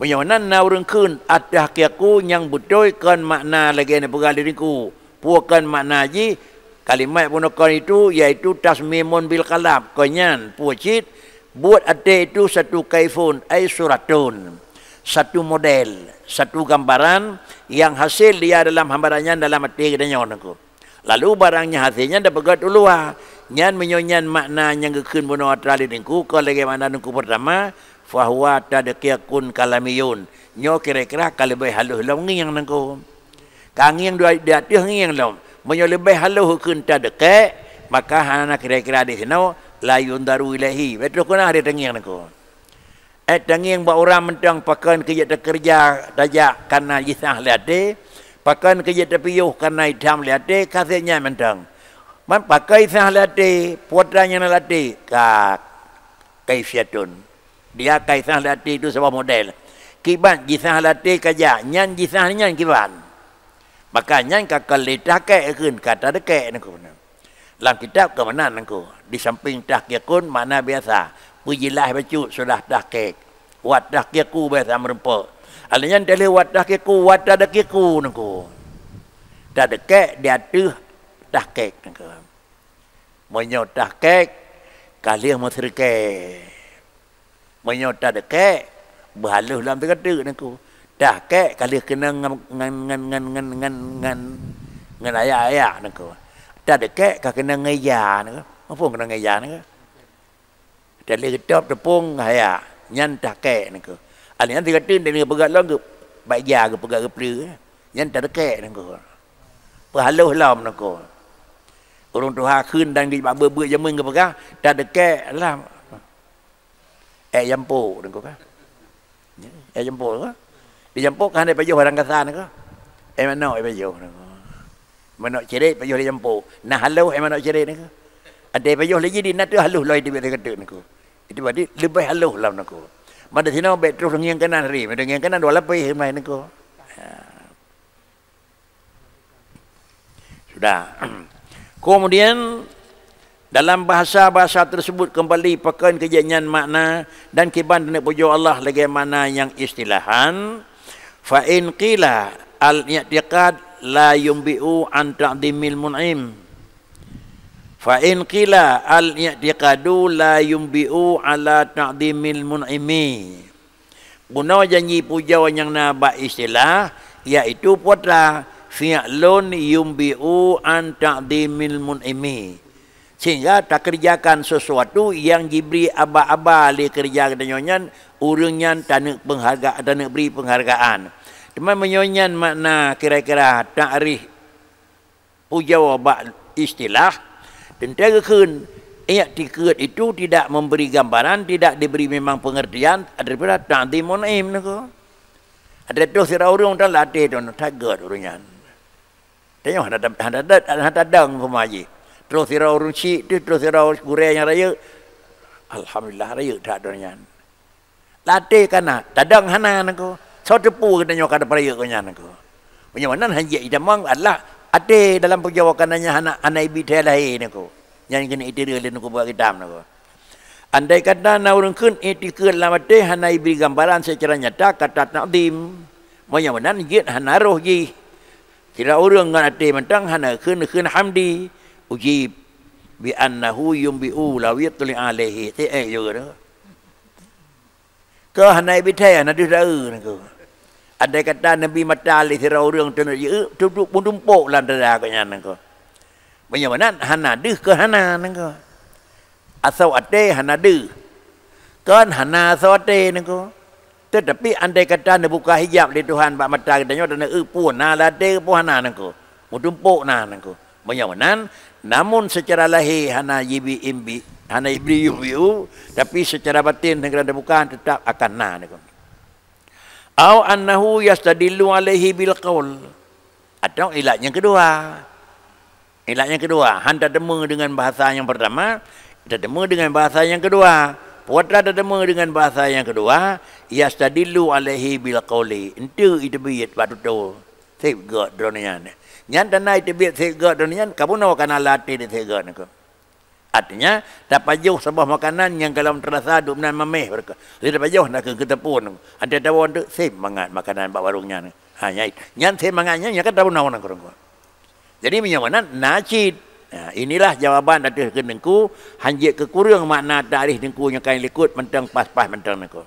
Meunyoe nan na ureuëng kheun, "Atah keu aku nyang beutôi kon makna lagée neupeugah lé Teungku." Peue kon makna jih? Kalimat bunoe kon itu, yaitu tasmimun bil qalb. Kon nyan, peue cit? Buet até itu satu kaifun, ai suratun. Satu model, satu gambaran yang hasil dia dalam hambaran nyan dalam até geutanyoe niko. Lalu barang nyang hase nyan tapeugét u luwa. Nyan meunyoe nyan makna nyang geukheun bunoe atra lé Teungku, kon lagée makna Teungku peurtama, fahuwa tadqiqun kalamiyun. Nyoe kira-kira ka leubeh halôh lom ngieng Teungku. Ka ngieng dua, di ateueh ngieng lom. Meunyoe leubeh halôh geukheun tadqiq, maka hana kira-kira di sinoe la yundaru ilaihi. Beutôi keunan hari teungieng Teungku. Eh, tangieng bak ureuëng mantong pakon keu jeuet teukeureuja tajak kana jisah lé até, pakon keu jeuet teupiôh kana idam lé até, ka sép nyan mantong. Man pakon isah lé até, putra nyang na lé até, ka kaifiatun. Dia ka isah lé até itu saboh model. Kiban jisah lé até ka jak, nyan jisah nyan kiban. Maka nyan ka kon lé tahqiq kheun, ka tadqiq niko. Lam kitab ka meunan niko, di samping tahqiqun makna biasa, peujeulaih bacut sudah tahqiq. Wa tahqiqu biasa meurumpok. Alheuh nyan teuh lheueh wa tahqiqu, wa tadqiqu niko. Tadqiq di ateueh tahqiq niko. Meunyoe tahqiq, ka lheueh meuseureukai. Meunyoe tadqiq, beuhalôh lom teuka teuk niko. Tahqiq ka lheueh keunong ngon, ngon, ngon ayat-ayat niko. Tadqiq ka keunong ngon ija niko. Muphom keunong ngon ija niko? Teuka lheueh geutôb teupông ngon ayat, nyan tahqiq niko. Alheuh nyan teuka teuk nyan geupeugah lom geu-, bak ija geupeugah geupeuleueh. Nyan tadqiq niko. Peuhalôh lom niko. Ureuëng tuha kheun dan di bak beuet-beuet jameun geupeugah, tadqiq lom. Ék jampôk niko ka. Ya, ék jampôk ka. Di jampôk ka hana pajoh barang kasa niko. Ék manok ék pajoh niko. Manok cirét pajoh di jampôk. Na halôh ék manok cirét niko. Até pajoh lé jih di na teuh halôh lom di biasa kateuk niko. Itu berarti leubeh halôh lom niko. Mada sinoe bék troh ngieng kanan hari, mada ngieng kanan dua lapéh mai niko. Ya. Sudah. Kemudian, dalam bahasa-bahasa tersebut kembali pakon keu jih nyan makna dan kiban taneuk pujoe Allah lagée makna nyang istilahan, fa in qila al-i'tiqad la yunbi'u an ta'dhimil mun'im. Fa in qila al-i'tiqadu la yunbi'u ala ta'dhimil mun'imi. Bunoe janji pujoe nyang na bak istilah, yaitu putra, fi'lun yunbi'u an ta'dhimil mun'imi. Sehingga takeureujakan sesuatu nyang jibri aba-aba lé keureuja geutanyoe nyan, ureuëng nyan taneuk peungharga-, taneuk bri peunghargaan. Teuma meunyoe nyan makna kira-kira takrif pujoe bak istilah, teuntée geukheun, i'tiqad itu tidak memberi gambaran, tidak diberi memang pengertian daripada ta'dhim mun'im niko. Ada troh sidroe ureuëng dan latih tu, that gét ureuëng nyan. Tanyoe hana, hana, hana tadong peuma jih. Troh sidroe ureuëng chik tu, troh sidroe gurée nyang rayeuk. Alhamdulillah, rayeuk that ureuëng nyan. Latih kana, tadong hana niko. Soe teupeu geutanyoe ka tapeurayeuk keu nyan niko. Meunyoe meunan hanjeuet itamong adalah até dalam pujoe kana nyan hana, hana ibi thée lahé niko. Nyan keuneuk itiri lé niko buat kitab niko. Andai kata na ureuëng kheun i'tiqad lam até hana ibri gambaran seucara nyata kata ta'dhim. Meunyoe meunan jeuet hana roh jih. Sidroe ureuëng ngon até mantong hana kheun, kheun hamdi. Ujib bi annahu yunbi'u law yutli alaihi. Teuék jeuet. Keu hana ibi thée, hana deuh daeu niko. Andai kata Nabi mata lé sidroe ureuëng teuneuk jieu, tutup meutumpok lam dada gobnyan nangko. Meunyoe meunan hana deuh keu hana nangko. Asoe até hana deuh. Kon hana asoe até nangko. Teutapi andai kata neubuka hijab lé Tuhan bak mata geutanyoe dan eu peue na lam até peue hana nangko. Meutumpok na nangko. Meunyoe meunan, namun seucara lahé hana jibi imbi, hana jibri yubiu, tapi seucara batin neugeran teubuka teutap akan na nangko. Au annahu yastadillu alaihi bil qaul. Atau ilat nyang keudua. Ilat nyang keudua, han tateumé deungon bahasa nyang pertama, tateumé deungon bahasa nyang keudua. Putra tateumé deungon bahasa nyang keudua, yastadillu alaihi bil qauli. Enteuk iteubiet bak tutoe. Sép gét droeneuh nyan. Nyan tanda iteubiet sép gét droeneuh nyan, ka bunoe kana lam até sép gét nangko. Artinya, tapajoh saboh makanan nyang golom teurasa duek meunan maméh barokah. Lé tapajoh na keu geuteupeue. Antai tawoe teuk sép mangat makanan bak warong nyan. Ha, nyan, nyan sép mangat nyan, nyan kan tawoe na ureuëng keureueng. Jadi, meunyoe meunan, na cit. Ha, inilah jawaban ateueh keu teungku, han jeuet keu kureueng makna takrif teungku nyang ka likot mantong pas-pas mantong nangko.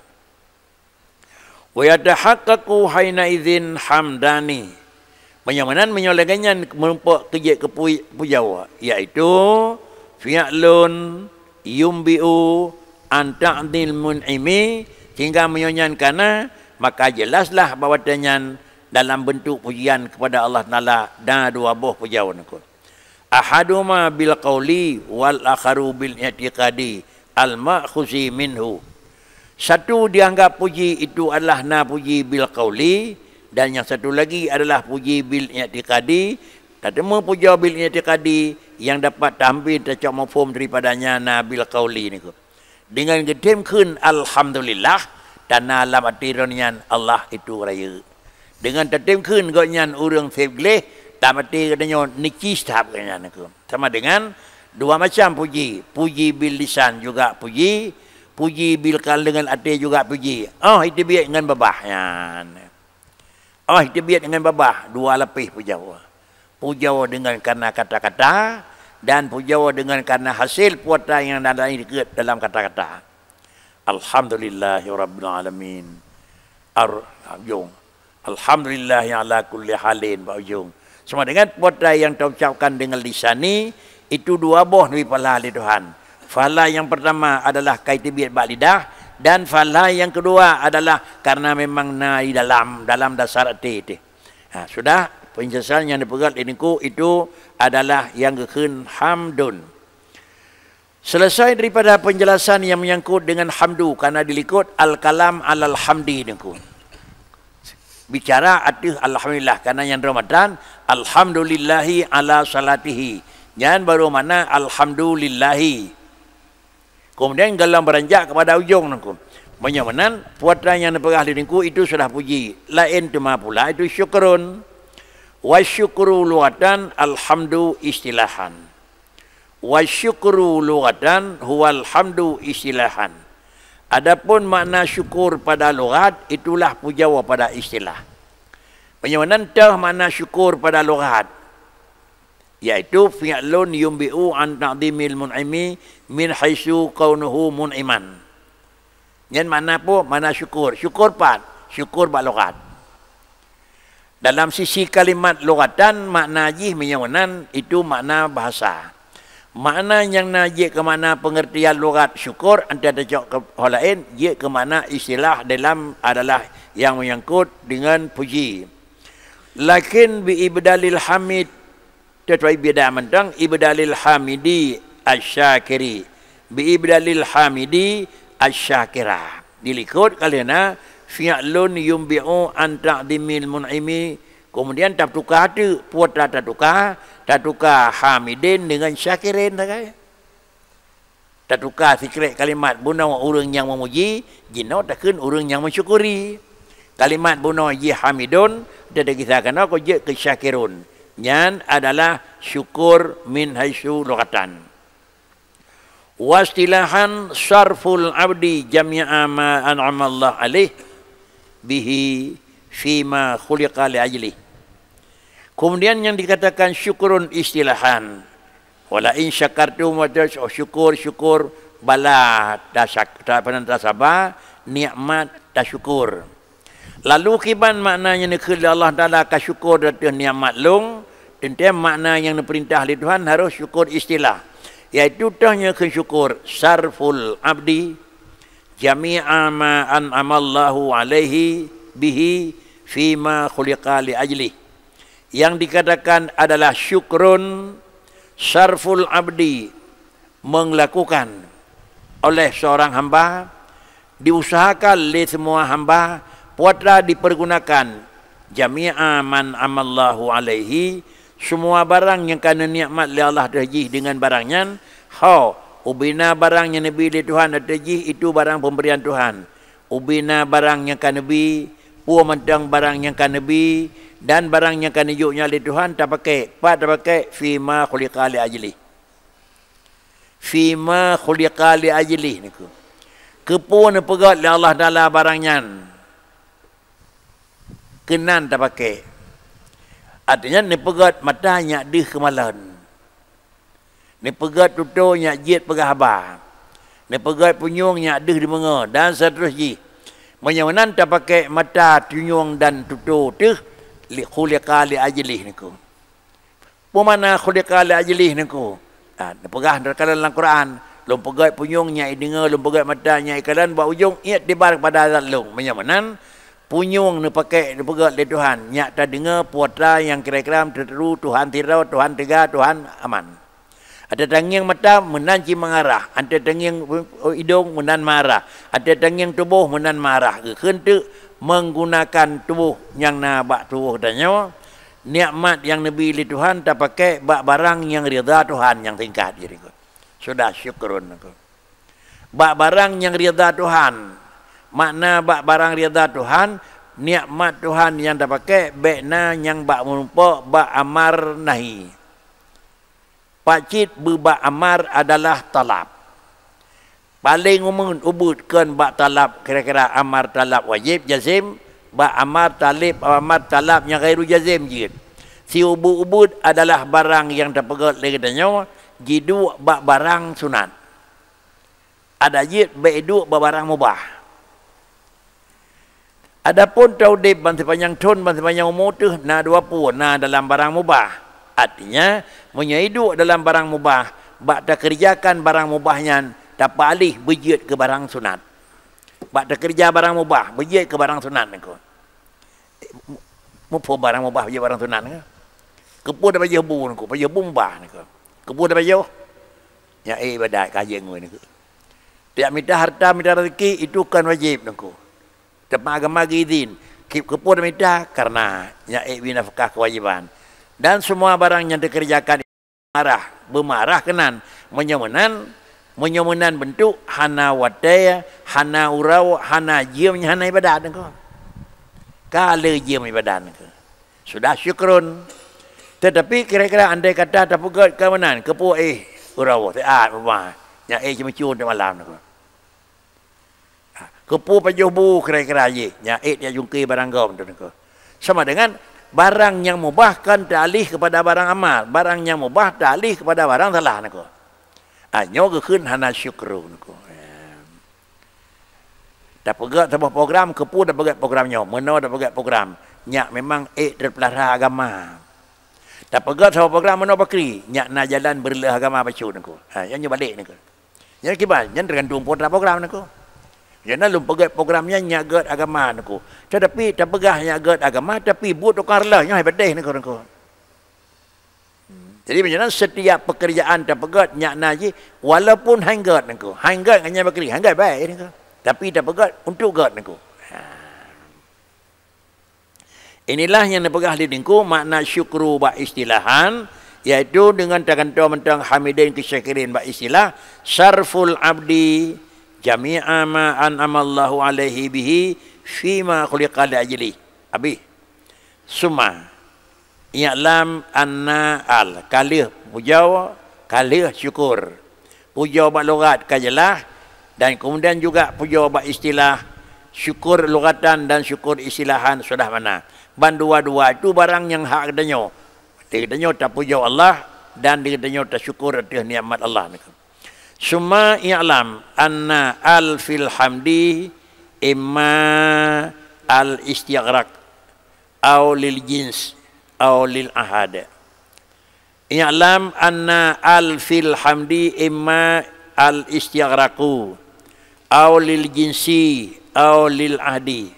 Wa yatahaqqaqu haina idzin hamdani. Meunyoe meunan, meunyoe lagée nyan meurumpok keu jeuet keu pui-, pujoe, yaitu fi'lun yumbi'u an ta'dil mun'imi, sehingga meunyoe nyan kana, maka jelaslah bahwa watée nyan dalam beuntuk pujian kepada Allah Taala na dua boh pujoe nangko. Ahaduhuma bil qauli wal akharu bil i'tiqadi al ma'khuzi minhu. Satu dianggap puji itu adalah na puji bil qauli, dan yang satu lagi adalah puji bil i'tiqadi. Tateumé pujoe bil i'tiqadi yang dapat taambil tacok mafhum daripadanya na bil qauli niko. Deungon geutem kheun alhamdulillah, tanda lam até droeneuh nyan Allah itu rayeuk. Deungon tatem kheun gobnyan ureuëng sép gleh, lam até geutanyoe neuci that gobnyan niko. Sama dengan dua macam puji, puji bil lisan juga puji, puji bil kal deungon até juga puji. Oh, iteubiet ngon babah nyan. Oh, iteubiet ngon babah, dua lapéh pujoe. Pujoe deungon kana kata-kata dan pujoe deungon kana hasé putra nyang na dikeue dalam kata-kata. Alhamdulillahirabbil alamin. Ar-, ujong. Alhamdulillahi ala kulli halin, bak ujong. Sama dengan putra yang taucapkan dengan lisani, itu dua boh neubi pahala lé Tuhan. Pahala yang pertama adalah kai teubiet bak lidah, dan pahala yang kedua adalah karena memang na di dalam, dalam dasar até teh. Ha, sudah, penjelasan yang dipeugah lé niko itu adalah yang geukheun hamdun. Selesai daripada penjelasan yang menyangkut dengan hamdu, karena dilikot al-kalam alal hamdi niko. Bicara ateueh alhamdulillah, karena nyang droe matan, alhamdulillahi ala salatihi. Nyan baru makna alhamdulillahi. Kemudian golom beranjak kepada ujong niko. Meunyoe meunan, putra nyang neupeugah lé niko itu sudah puji. Laén teuma pula itu syukrun. Wa syukru lughatan alhamdu istilahan. Wa syukru lughatan huwal hamdu istilahan. Adapun makna syukur pada lughat, itulah pujoe pada istilah. Meunyoe meunan teuh makna syukur pada lughat, yaitu fi'lun yumbi'u an ta'dhimil mun'imi min haitsu kaunuhu mun'iman. Nyan makna peue? Makna syukur. Syukur pat? Syukur bak lughat. Dalam sisi kalimat lughatan, makna jih meunyoe meunan, itu makna bahasa. Makna nyang na jeuet keu makna pengertian lughat syukur, anta tacok keu ho laén, jeuet keu makna istilah dalam adalah nyang menyangkut dengan puji. Lakin bi ibdalil hamid, Teutuai beda mantong ibdalil hamidi asyakiri. Bi ibdalil hamidi asyakira. Dilikot ka lheueh na fi'lun yumbi'u an ta'dhimil mun'imi. Kemudian tatuka teuk, peue ta-, tatuka, tatuka hamidin deungon syakirin sagai. Tatuka sikrek kalimat bunoe ureuëng nyang meumuji, jinoe takheun ureuëng nyang mensyukuri. Kalimat bunoe jih hamidun, teuh tagisa keunoe keu jeuet keu syakirun. Nyan adalah syukur min haitsu lughatan. Wastilahan sarful abdi jami'a ma an'amallahu alaih bihi fima khuliqa li ajlih. Kemudian yang dikatakan syukurun istilahan. Wala in syakartum, wa tas-, oh, syukur, syukur, bala tasyak-, ta-, apa nan tasaba, nikmat tasyukur. Lalu kiban makna nyang neukheun lé Allah Taala ka syukur ateueh nikmat lôn, teuntèe makna nyang neupeurintah lé Tuhan harôh syukur istilah, yaitu toh nyang kheun syukur sarful abdi jami'a ma an'amallahu alaihi bihi fima khuliqa li ajlih. Yang dikatakan adalah syukrun sarful abdi, melakukan oleh seorang hamba, diusahakan lé semua hamba, putra dipergunakan, jami'a man amallahu alaihi, semua barang nyang ka neunikmat lé Allah ateueh jih deungon barang nyan, ho, ubena barang nyang neubi lé Tuhan ateueh jih itu barang pemberian Tuhan. Ubena barang nyang ka neubi, peue mantong barang nyang ka neubi, dan barang nyang ka neujok nyan lé Tuhan tapakék, pat tapakék, fima khuliqa li ajlih. Fima khuliqa li ajlih niku. Keupeue neupeugét lé Allah Taala barang nyan? Keunan tapakék. Artinya neupeugét mata nyak deuh keumalon. Neupeugét tutoe nyak jeuet peugah haba. Neupeugét punyueng nyak deuh dimeungoe dan seuterus jih. Meunyoe meunan tapakék mata, tunyueng dan tutoe teuh li khuliqa li ajlih niku. Peue makna khuliqa li ajlih niku? Ha, neupeugah neukalon lam Quran, lôn peugét punyueng nyak ideungoe, lôn peugét mata nyak ikalon, bak ujong iktibar kepada zat lôn. Meunyoe meunan, punyueng neupakék neupeugét lé Tuhan, nyak tadeungoe peue atra nyang kira-kira teuteuru Tuhan sidroe, Tuhan teuga, Tuhan aman. Atra tangieng mata meunan cit mangarah, atra tangieng idong meunan mangarah, atra tangieng tuboh meunan mangarah. Geukheun teuk menggunakan tuboh nyang na bak tuboh tanyoe, nikmat nyang neubi lé Tuhan tapakék bak barang nyang ridha Tuhan nyang singkat jih. Sudah syukrun aku. Bak barang nyang ridha Tuhan. Makna bak barang ridha Tuhan, nikmat Tuhan nyang tapakék bék na nyang bak meurumpok bak amar nahi. Pakcit beubak amar adalah talab. Paleng umeuen ubeuet kon bak talab kira-kira amar talab wajéb jazém, bak amar talib amar talab nyang ghairu jazém jeuet. Si ubeuet-ubeuet adalah barang nyang tapeugét lé geutanyoe jiduek bak barang sunat. Adak jeuet bék iduek bak barang mubah. Adapun taudeb ban sipanyang thon ban sipanyang umu teuh na dua peue, na dalam barang mubah. Artinya, meunyoe iduek dalam barang mubah, bak takeureujakan barang mubah nyan tapeualih beujeuet keu barang sunat. Bak takeureuja barang mubah beujeuet keu barang sunat niko. Muphom barang mubah beujeuet barang sunat niko. Keupeue tapajoh bu niko, pajoh bu mubah niko. Keupeue tapajoh? Nyan ibadat ka jeuet ngon niko. Tiap mita harta, mita rezeki itu kan wajib niko. Teuma agama geuidin, keupeue mita karena nyan ék bri nafkah kewajiban. Dan semua barang nyang teukeureujakan marah, beumarah keunan. Meunyoe meunan, meunyoe meunan beuntuk hana watée, hana uroe, hana jeuem, hana ibadat niko. Ka le jeuem ibadat niko. Sudah syukrun. Tetapi kira-kira andai kata tapeugét ka meunan, keupeue éh uroe, siat mubah, nyan éh ceumeucue teuk malam niko. Keupeue pajoh bu kira-kira jih, nyan ék tajungke barang gom tu niko. Sama dengan barang nyang mubah kan taalih kepada barang amal, barang nyang mubah taalih kepada barang salah niko. Ah, nyoe geukheun hana syukru niko. Tapeugét saboh program, keupeue tapeugét program nyoe, meunoe tapeugét program. Nyak memang ék teupeulara agama. Tapeugét saboh program meunoe bakri, nyak na jalan beureuloh agama bacut niko. Ha, nyan nyoe balek niko. Nyan kiban, nyan teugantung peue atra program niko. Nyan lôn peugét program nyan nyak gét agama niko. Tetapi tapeugah nyak gét agama, tapi buet tukang reuloh nyoe hai peudeh niko, niko. Jadi meunyoe setiap pekerjaan tapeugét nyak na jih, walaupun han gét niko. Han gét ngon nyan bakri, han gét baik niko. Tapi tapeugét untuk gét niko. Ha. Inilah nyang neupeugah lé Teungku makna syukru bak istilahan, yaitu deungon tagantoe mantong hamidin keu syakirin bak istilah, sarful abdi jami'a ma an'amallahu alaihi bihi fima khuliqa li ajlih. Habis. Summa i'lam anna al, ka lheueh pujoe, ka lheueh syukur. Pujoe bak lughat ka jeulaih, dan kemudian juga pujoe bak istilah, syukur lughatan dan syukur istilahan sudah mana. Ban dua-dua itu barang nyang hak geutanyoe. Di geutanyoe tapujoe Allah dan di geutanyoe tasyukur ateueh nikmat Allah niko. Summa i'lam anna al fil hamdi imma al-istighraq, au lil jins, au lil ahad. I'lam anna al fil hamdi imma al-istighraqu, au lil jinsi, au lil ahdi.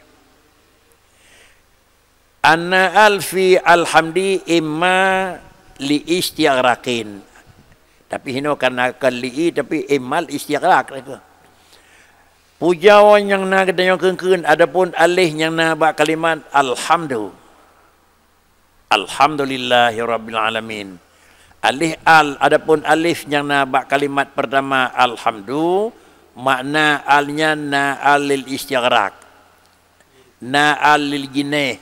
Anna al fi al hamdi imma li istighraqin. Tapi hino kana kan li, tapi imma al istighraq. Puja nyang na geutanyoe keun-keun, adapun alif nyang na bak kalimat alhamdu. Alhamdulillahirabbil alamin. Alif al, adapun alif nyang na bak kalimat pertama alhamdu, makna al nyan na al lil istighraq. Na al lil jineh,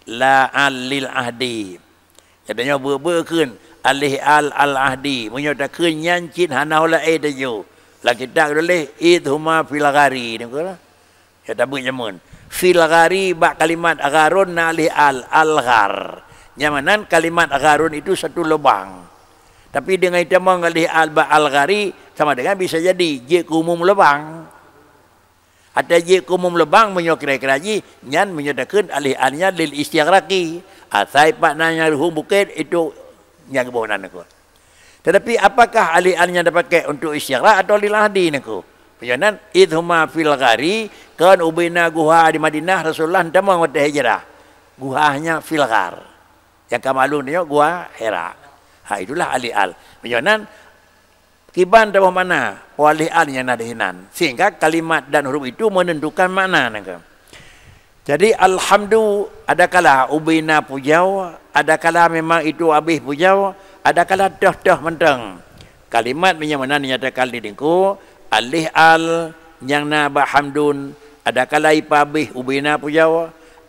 la al lil ahdi. Jadi nyoe beu-beu kheun alih al al ahdi. Meunyoe takheun nyan cit hana hula e taju. Lam kitab tuléh id huma fil ghari. Nyoe tabeuet jameun. Fil ghari bak kalimat gharun na alih al, al ghar. Nyang meunan kalimat gharun itu satu lubang. Tapi dengan itamong alih al bak al ghari sama dengan bisa jadi jeuet keu umum lubang. Ata jeuet keu umum lubang meunyoe kira-kira jih, nyan meunyoe takheun alih an nyan lil istighraqi. Asai pat na nyang ruhueng bukét itu nyang geuboh nan aku. Tetapi apakah alih an nyan dipakai untuk istighraq atau lil ahdi niku? Meunyoe nan, idh huma fil ghari, kon ubena guha di Madinah Rasulullah tamong watèe hijrah. Guhanya fil ghar. Nyang ka maklum nyoe guha Hira. Ha, itulah alih al. Meunyoe nan, kiban taboh makna, oh alih al nyang na di sinan. Sehingga kalimat dan huruf itu menentukan makna nangka. Jadi alhamdu adakala ubena puja, adakala memang itu abéh puja, adakala toh-toh mantong. Kalimat meunyoe meunan nyatakan di dengku, alih al nyang na bak hamdun, adakala ipabéh ubena puja,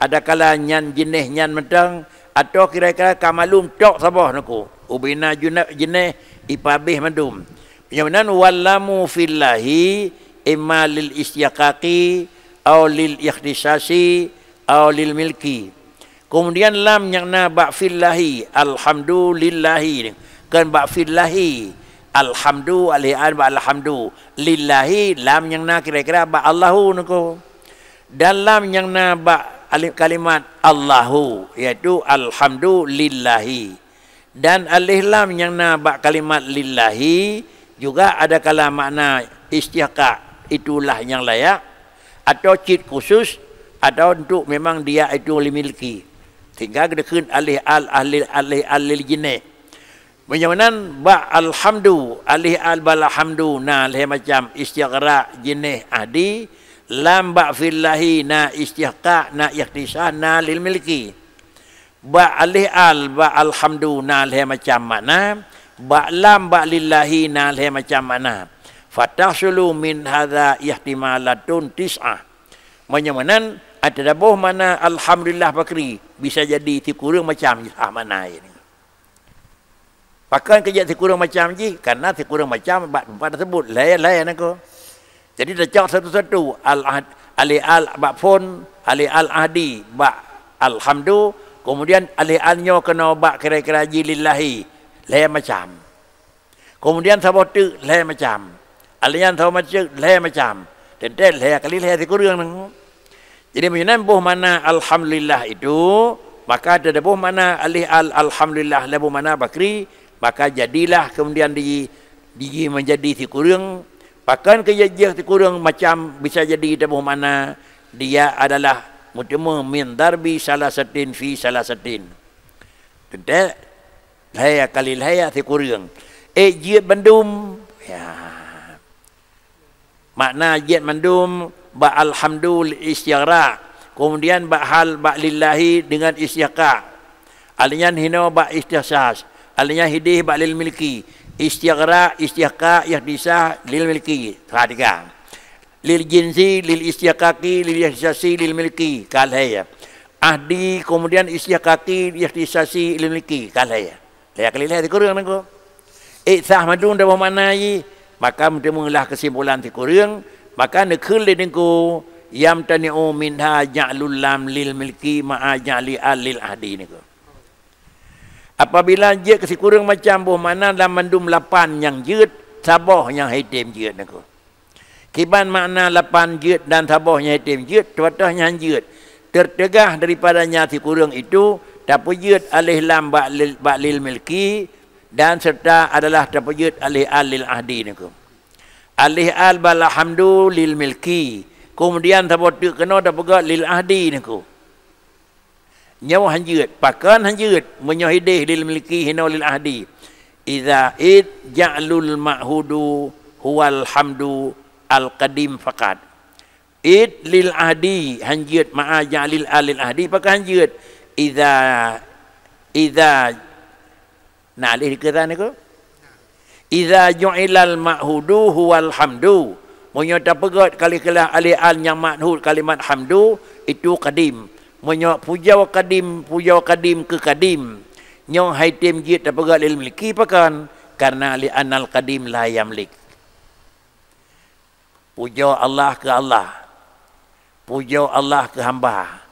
adakala nyan jeuneh nyan mantong, atau kira-kira ka malum tok saboh nuku, ubena jeuneh ipabéh mandum. Nyang meunan wallamu fillahi imma lil istiqaqi au lil ikhtisasi au lil milki. Kemudian lam nyang na bak fillahi, alhamdulillahi, kan bak fillahi, alhamdu, alih an bak alhamdu, lillahi, lam nyang na kira-kira bak Allahu niko. Dan lam nyang na bak alif kalimat Allahu, yaitu alhamdulillahi. Dan alif lam nyang na bak kalimat lillahi juga adakala makna istiqaq, itulah nyang layak, atau cit khusus, atau untuk memang dia itu limilki. Sehingga geudeukeuen alih al ahli, alih al lil jineh. Meunyoe meunan bak alhamdu, alih al bak alhamdu na lhée macam istiqra jineh ahdi, lam bak fillahi na istiqaq, na ikhtisas, na lil milki. Bak alih al bak alhamdu na lhée macam makna, bak lam bak lillahi na lhée macam makna. Fatahsulu min hadza ihtimalatun tis'ah. Meunyoe meunan, ada boh makna alhamdulillah bakri, bisa jadi sikureueng macam jih makna ini. Pakon keu jeuet sikureueng macam jih, karena sikureueng macam bak teumpat teusebut, lhée-lhée nangko. Jadi tacok satu-satu, al-ahd, alih al bak phon, alih al ahdi bak alhamdu, kemudian alih al nyoe keunoe bak kira-kira jih lillahi, lhée macam. Kemudian saboh teuk lhée macam. Alih nyan saboh macam lhée macam. Teuntée lhée kali lhée sikureueng nangko. Jadi meunyoe boh makna alhamdulillah itu, maka ada boh makna alih al alhamdulillah lé boh makna bakri, maka jadilah kemudian di, di menjadi sikureueng. Pakon keu jih sikureueng macam bisa jadi ada boh makna dia adalah meuteumé min darbi salasatin fi salasatin. Teuntée lhée kali lhée sikureueng. Eh jeuet bandum. Ya. Makna jeuet mandum bak alhamdu lil istiqra, kemudian bak hal bak lillahi dengan istiqaq. Alih nyan hino bak ikhtisas, alih nyan hideh bak lil milki. Istiqra, istiqaq, ikhtisas, lil milki. Perhatikan. Lil jinsi, lil istiqaqi, lil ikhtisasi, lil milki. Ka lhée. Ahdi, kemudian istiqaqi, ikhtisasi, lil milki. Ka lhée. Lhée kali lhée sikureueng nangko. Eh sah mandum dah boh makna jih, maka meuteumeulah keusimpulan sikureueng, maka neukheun lé nangko, yamtani'u minha ja'lul lam lil milki ma'a ja'li al lil ahdi nangko. Apabila jeuet keu sikureueng macam boh makna lam mandum lapan nyang jeuet, saboh nyang haitem jeuet nangko. Kiban makna lapan jeuet dan saboh nyang haitem jeuet, teuatoh nyang jeuet. Teuteugah daripada nyang sikureueng itu, tapeujeuet alif lam bak lil, bak lil milki, dan serta adalah tapeujeuet alif al lil ahdi niko. Alif al bak alhamdu lil milki. Kemudian saboh teuk keunoe tapeugah lil ahdi niko. Nyoe hanjeuet, pakon hanjeuet, meunyoe hideh lil milki hinoe lil ahdi. Iza id ja'lul ma'hudu huwal hamdu al qadim faqat. Id lil ahdi hanjeuet ma'a ja'lil alil ahdi, pakon hanjeuet. Iza, iza, na alih dikeue niko. Iza ju'ilal ma'hudu huwal hamdu. Meunyoe tapeugét kali-, kali-, alih al nyang ma'hud kalimat hamdu, itu kadim. Meunyoe pujoe kadim, pujoe kadim keu kadim, nyoe hai tem jeuet tapeugét lil milki pakon? Karena li annal kadim la yamlik. Pujoe Allah keu Allah. Pujoe Allah keu hamba.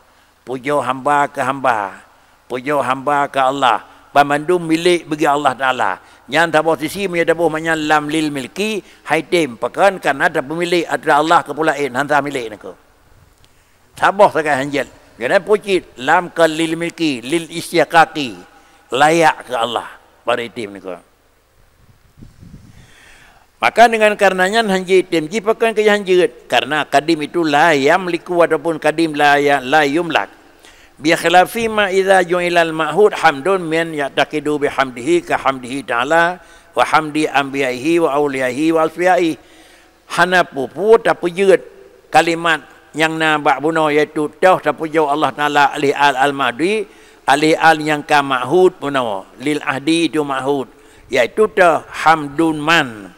Pujoe hamba keu hamba. Pujoe hamba keu Allah. Banmandum milék bagi Allah Taala. Nyan saboh sisi meunyoe taboh manyan lam lil milki, hai tem, pakon? Karena tapeumilek atra Allah keu peulaén, han sah milék niko. Saboh sagai hanjeuet. Jadi pucit lam keu lil milki, lil istihqaqi, layak keu Allah. Baru item niko. Maka dengan karenanya hanjeuet tem jih pakon keu hanjeuet, karena kadim itu la yamliku ataupun kadim la ya-, la yumlak. Bi khilafi ma idza ju'ilal ma'hud hamdun min ya'taqidu bihamdihi ka hamdihi ta'ala wa hamdi anbiya'ihi wa auliyaihi wa asfiyaihi. Hana peue-peue tapeujeuet kalimat nyang na bak bunoe, yaitu toh tapujoe Allah Taala alih al al-mahdi, alih al nyang ka ma'hud bunoe, lil ahdi itu ma'hud, yaitu toh hamdun man.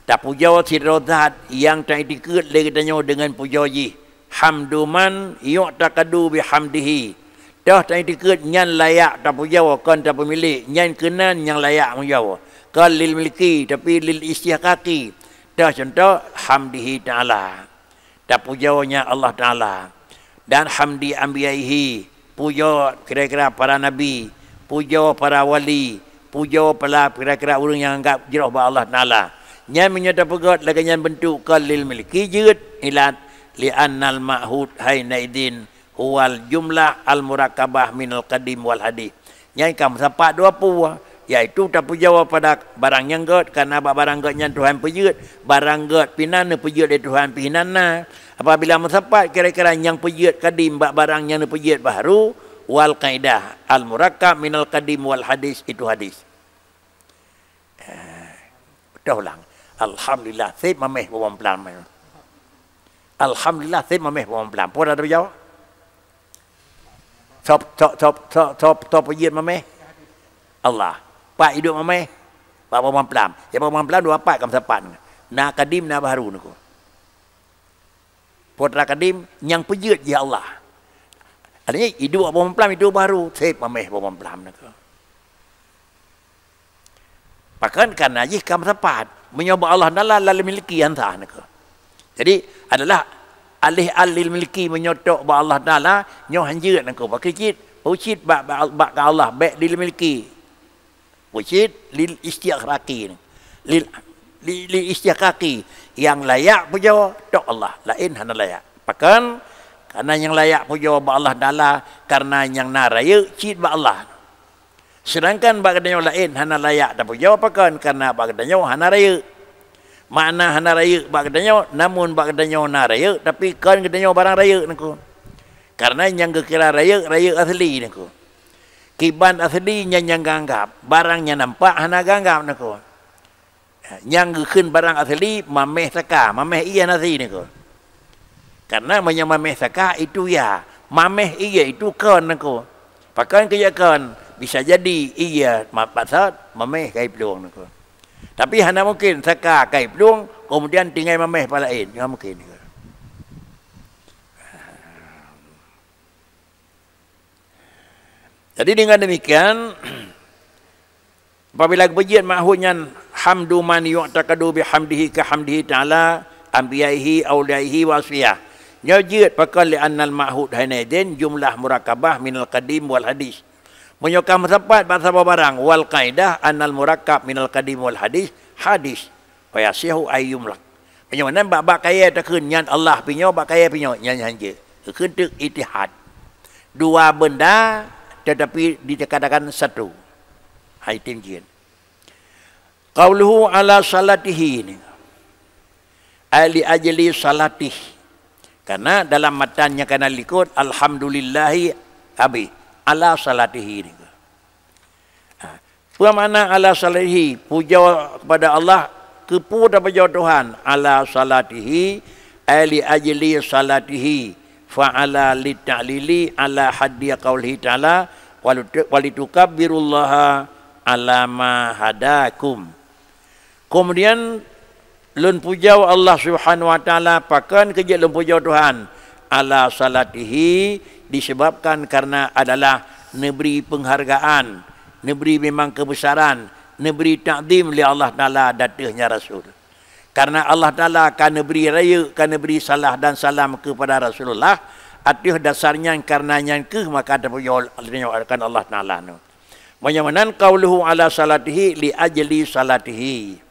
Tapujoe sidroe zat nyang taiktikeuet lé geutanyoe deungon pujoe jih. Hamdu man yu'taqadu bihamdihi. Toh taiktikeuet nyan layak tapujoe, kon tapeumilek, nyan keunan nyang layak mujoe. Kon lil milki, tapi lil istihqaqi. Toh contoh, hamdihi ta'ala. Tapujoe nyan Allah Taala. Dan hamdi anbiyaihi, pujoe kira-kira para nabi, pujoe para wali, pujoe para kira-kira ureuëng nyang anggab jroh bak Allah Taala. Nyan meunyoe tapeugét lagée nyan beuntuk kon lil milki jeuet, ilat, li annal ma'hud haina idzin huwal jumlah al murakkabah minal qadim wal hadis. Nyan ka meusapat dua peue, yaitu tapujoe pada barang nyang gét, karena bak barang gét nyan Tuhan peujeuet, barang gét pih na neupeujeuet lé Tuhan pih nan na. Apabila meusapat kira-kira nyang peujeuet kadim bak barang nyang neupeujeuet baharu, wal qaidah al murakkab minal qadim wal hadis itu hadis. Eh, toh ulang. Alhamdulillah, seb mameh bawang pelan. Alhamdulillah, seb mameh bawang pelan. Peue dah tapujoe? Sob, sob, sob, sob, sob, sob peujeuet mameh? Allah. Pat iduek mameh? Bak bawang pelan. Ya, bawang pelan dua pat ka meusapat. Na kadim, na baharu niko. Peue atra kadim, nyang peujeuet jih Allah. Artinya, iduek bawang pelan, iduek baharu, seb mameh bawang pelan niko. Pakon? Karena jih ka meusapat. Meunyoe bak Allah Taala lil milki han sah niko. Jadi, adalah alih al lil milki meunyoe tok bak Allah Taala, nyoe hanjeuet niko. Pakri cit, ucit bak, bak, bak ka Allah, bék lil milki. Ucit lil istihqaqi. Lil, lil, lil istihqaqi. Nyang layak pujoe tok Allah, laén hana layak. Pakon? Karena nyang layak pujoe bak Allah Taala, karena nyang na rayeuk cit bak Allah. Sedangkan bak geutanyoe laén hana layak tapujoe, pakon? Karena bak geutanyoe hana rayeuk. Makna hana rayeuk bak geutanyoe, namun bak geutanyoe na rayeuk, tapi kon geutanyoe barang rayeuk niko. Karena nyang geukira rayeuk, rayeuk asli niko. Kiban asli nyan nyang geuanggab, barang nyang nampak hana geuanggab niko. Nyang geukheun barang asli mameh saka, mameh ie nasi niko. Karena meunyoe mameh saka itu ya, mameh ie itu kon niko. Pakon keu jeuet kon? Bisa jadi ie ma-, maksud mameh kai plueng niko. Tapi hana mungkin saka kai plueng, kemudian tinggai mameh palaén. Hana mungkin niko. Jadi dengan demikian, apabila geupeujeuet ma'hud nyan, hamdu man yu'taqadu bihamdihi ka hamdihi ta'ala, anbiyaihi, auliyaihi, wa asfiyah. Nyoe jeuet pakon? Li annal ma'hud haina idzin jumlah murakkabah minal qadim wal hadis. Meunyoe ka meusapat bak saboh barang, wal qaidah annal murakkab minal qadim wal hadis, hadis. Wa yasihu ay yumlak. Meunyoe meunan bak, bak kayée takheun nyan Allah pih nyoe, bak kayée pih nyoe, nyan hanjeuet. Geukheun teuk itihad. Dua benda, tetapi dikatakan satu. Hai tim jin. Qauluhu ala salatihi ni. Ai li ajli salatih. Karena dalam matan nyang kana likot, alhamdulillahi abi ala salatihi ni. Ha. Peue makna ala salatihi? Pujoe kepada Allah, keupeue tapujoe Tuhan? Ala salatihi, ai li ajli salatihi, fa'ala lita'lili ala haddi qaulihi ta'ala, walitu-, walitukabbirullaha ala ma hadakum. Kemudian lôn pujoe Allah Subhanahu wa Taala, pakon keu jeuet lôn pujoe Tuhan? Ala salatihi, disebabkan karena adalah neubri penghargaan, neubri memang kebesaran, neubri takzim lé Allah Taala ateueh nyan Rasul. Karena Allah Taala ka neubri rayeuk, ka neubri salah dan salam kepada Rasulullah, ateueh dasar nyan, karena nyan keuh maka tapujoe Allah Taala nyoe. Meunyoe meunan qauluhu ala salatihi li ajli salatihi.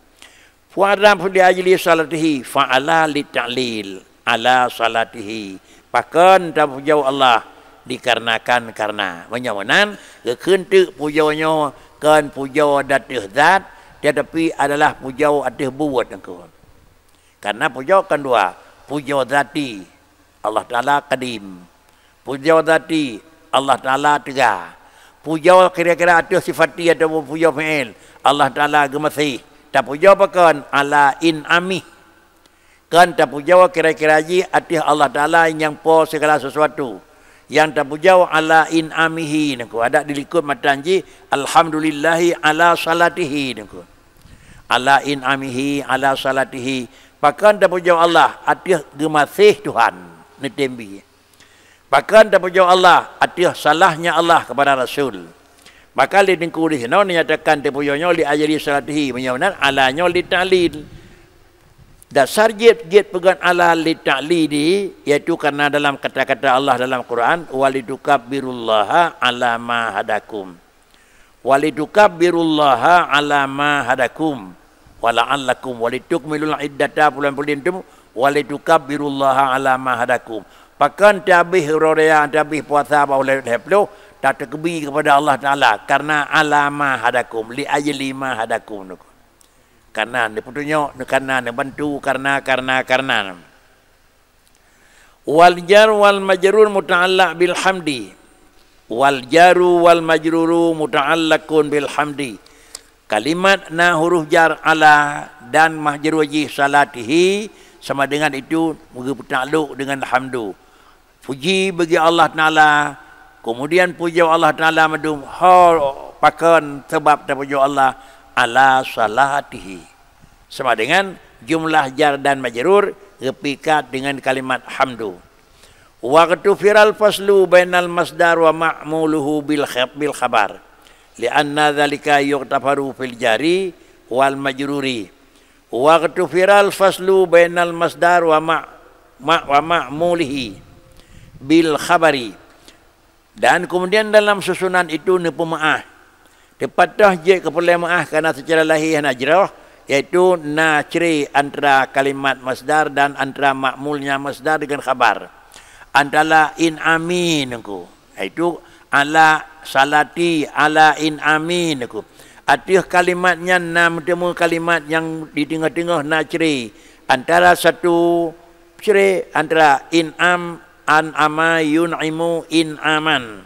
Fu'adab li ajli salatihi, fa'ala li ta'lil, ala salatihi. Pakon tapujoe Allah? Dikarenakan karena. Meunyoe meunan, geukheun teuk pujoe nyoe kon pujoe ateueh zat, tetapi adalah pujoe ateueh buet nyan keuh. Karena pujoe kon dua, pujoe zati, Allah Taala kadim. Pujoe zati, Allah Taala teuga. Pujoe kira-kira ateueh sifati ataupun pujoe fi'il, Allah Taala geumaséh. Tapujoe pakon? Ala in'amih. Kon tapujoe kira-kira jih ateueh Allah Taala nyang po segala sesuatu. Nyang tapujoe ala in'amihi nyan keuh, adak dilikot matan jih, alhamdulillahi ala salatihi nyan keuh. Ala in'amihi ala salatihi. Pakon tapujoe Allah? Ateueh geumaséh Tuhan, neutem bi. Pakon tapujoe Allah? Ateueh salahnya Allah kepada Rasul. Maka lé Teungku di sinoe neunyatakan tapujoe nyoe li ajli salatihi, meunyoe meunan ala nyoe li ta'lil. Dasar jeuet, jeuet peugah ala li ta'lili, yaitu karena dalam kata-kata Allah dalam Quran, "Walitukabbirullaha ala ma hadakum." "Walitukabbirullaha ala ma hadakum, wa la'allakum, walitukmilul iddata," pulan-pulan tu, "Walitukabbirullaha ala ma hadakum." Pakon tabéh uroe raya, tabéh puasa bak ulée lhée ploh, tateukeubi kepada Allah Taala karena ala ma hadakum, li ajli ma hadakum. Karena neupeutunyok, karena neubantu, karena, karena, karena. Wal jar wal majrur muta'allaq bil hamdi. Wal jaru wal majruru muta'allaqun bil hamdi. Kalimat na huruf jar ala dan majrur jih salatihi sama dengan itu geupeutakluek dengan hamdu. Puji bagi Allah Taala, kemudian pujoe Allah Taala mandum ho pakon sabab tapujoe Allah ala salatihi. Sama dengan jumlah jar dan majrur geupikat dengan kalimat hamdu. Waqtufiral faslu bainal masdar wa ma'muluhu bil khab-, bil khabar. Li'anna dzalika yughtafaru fil jari wal majruri. Waqtufiral faslu bainal masdar wa ma-, ma-, wa ma'mulihi bil khabari. Dan kemudian dalam susunan itu neupeumaáh. Teupatah jeuet keu peureulée maáh karena secara lahé hana jroh, yaitu na cre antara kalimat masdar dan antara ma'mulnya masdar dengan khabar. Antara in'ami nungku, yaitu ala salati, ala in'ami nungku. Ateueh kalimat nyan na meuteumé kalimat nyang di teungoh-teungoh na cre antara satu cre antara in'am, an'ama yun'imu in'aman,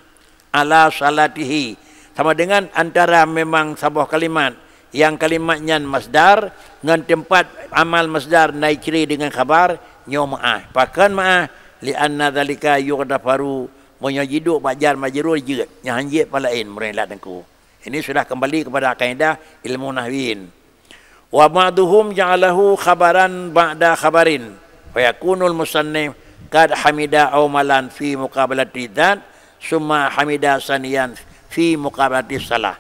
ala salatihi. Sama dengan antara memang saboh kalimat, nyang kalimat nyan masdar, ngon teumpat amal masdar na cre dengan khabar, nyoe maáh. Pakon maáh? Li'anna dzalika yughtafaru, meunyoe jiduek bak jar majrur jeuet, nyan han jeuet palaén meureulat Teungku. Ini sudah kembali kepada kaidah ilmu nahwiyin. Wa ba'duhum ja'alahu khabaran ba'da khabarin, fa yakunul musannif qad hamida aumalan fi muqabalati dzat, summa hamida saniyan fi muqabalati salah.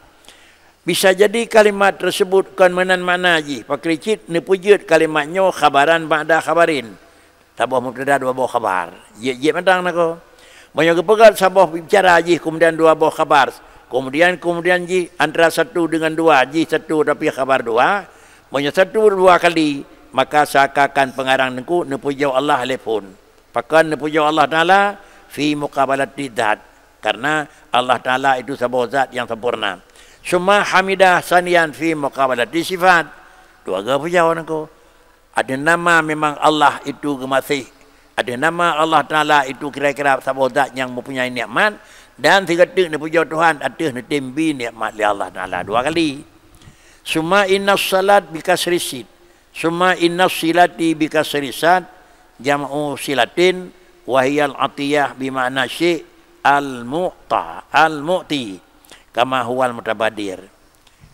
Bisa jadi kalimat tersebut kon meunan makna jih, pakri cit neupeujeuet kalimat nyoe khabaran ba'da khabarin. Saboh mubtada, dua boh khabar. Jeuet-jeuet mantong na ko. Meunyoe geupeugah saboh bicara jih, kemudian dua boh khabar. Kemudian, kemudian jih antara satu dengan dua, jih satu tapi khabar dua. Meunyoe satu dua kali, maka seakan-akan pengarang Teungku neupujoe Allah lé phon. Pakon neupujoe Allah Taala? Fi muqabalati dzat. Karena Allah Taala itu saboh zat nyang sempurna. Summa hamidah saniyan fi muqabalati sifat. Dua ga puja nangku. Ada nama memang Allah itu geumaséh. Ada nama Allah Taala itu kira-kira saboh zat nyang mempunyai nikmat. Dan sigoteuk neupujoe Tuhan ateueh neutem bri nikmat lé Allah Taala dua kali. Summa inna salat bi kasri sin. Summa inna silati bi kasri sad jam'u silatin wa hiyal atiyah bi makna syai' al-mu'ta, al-mu'ti, kama huwal mutabadir.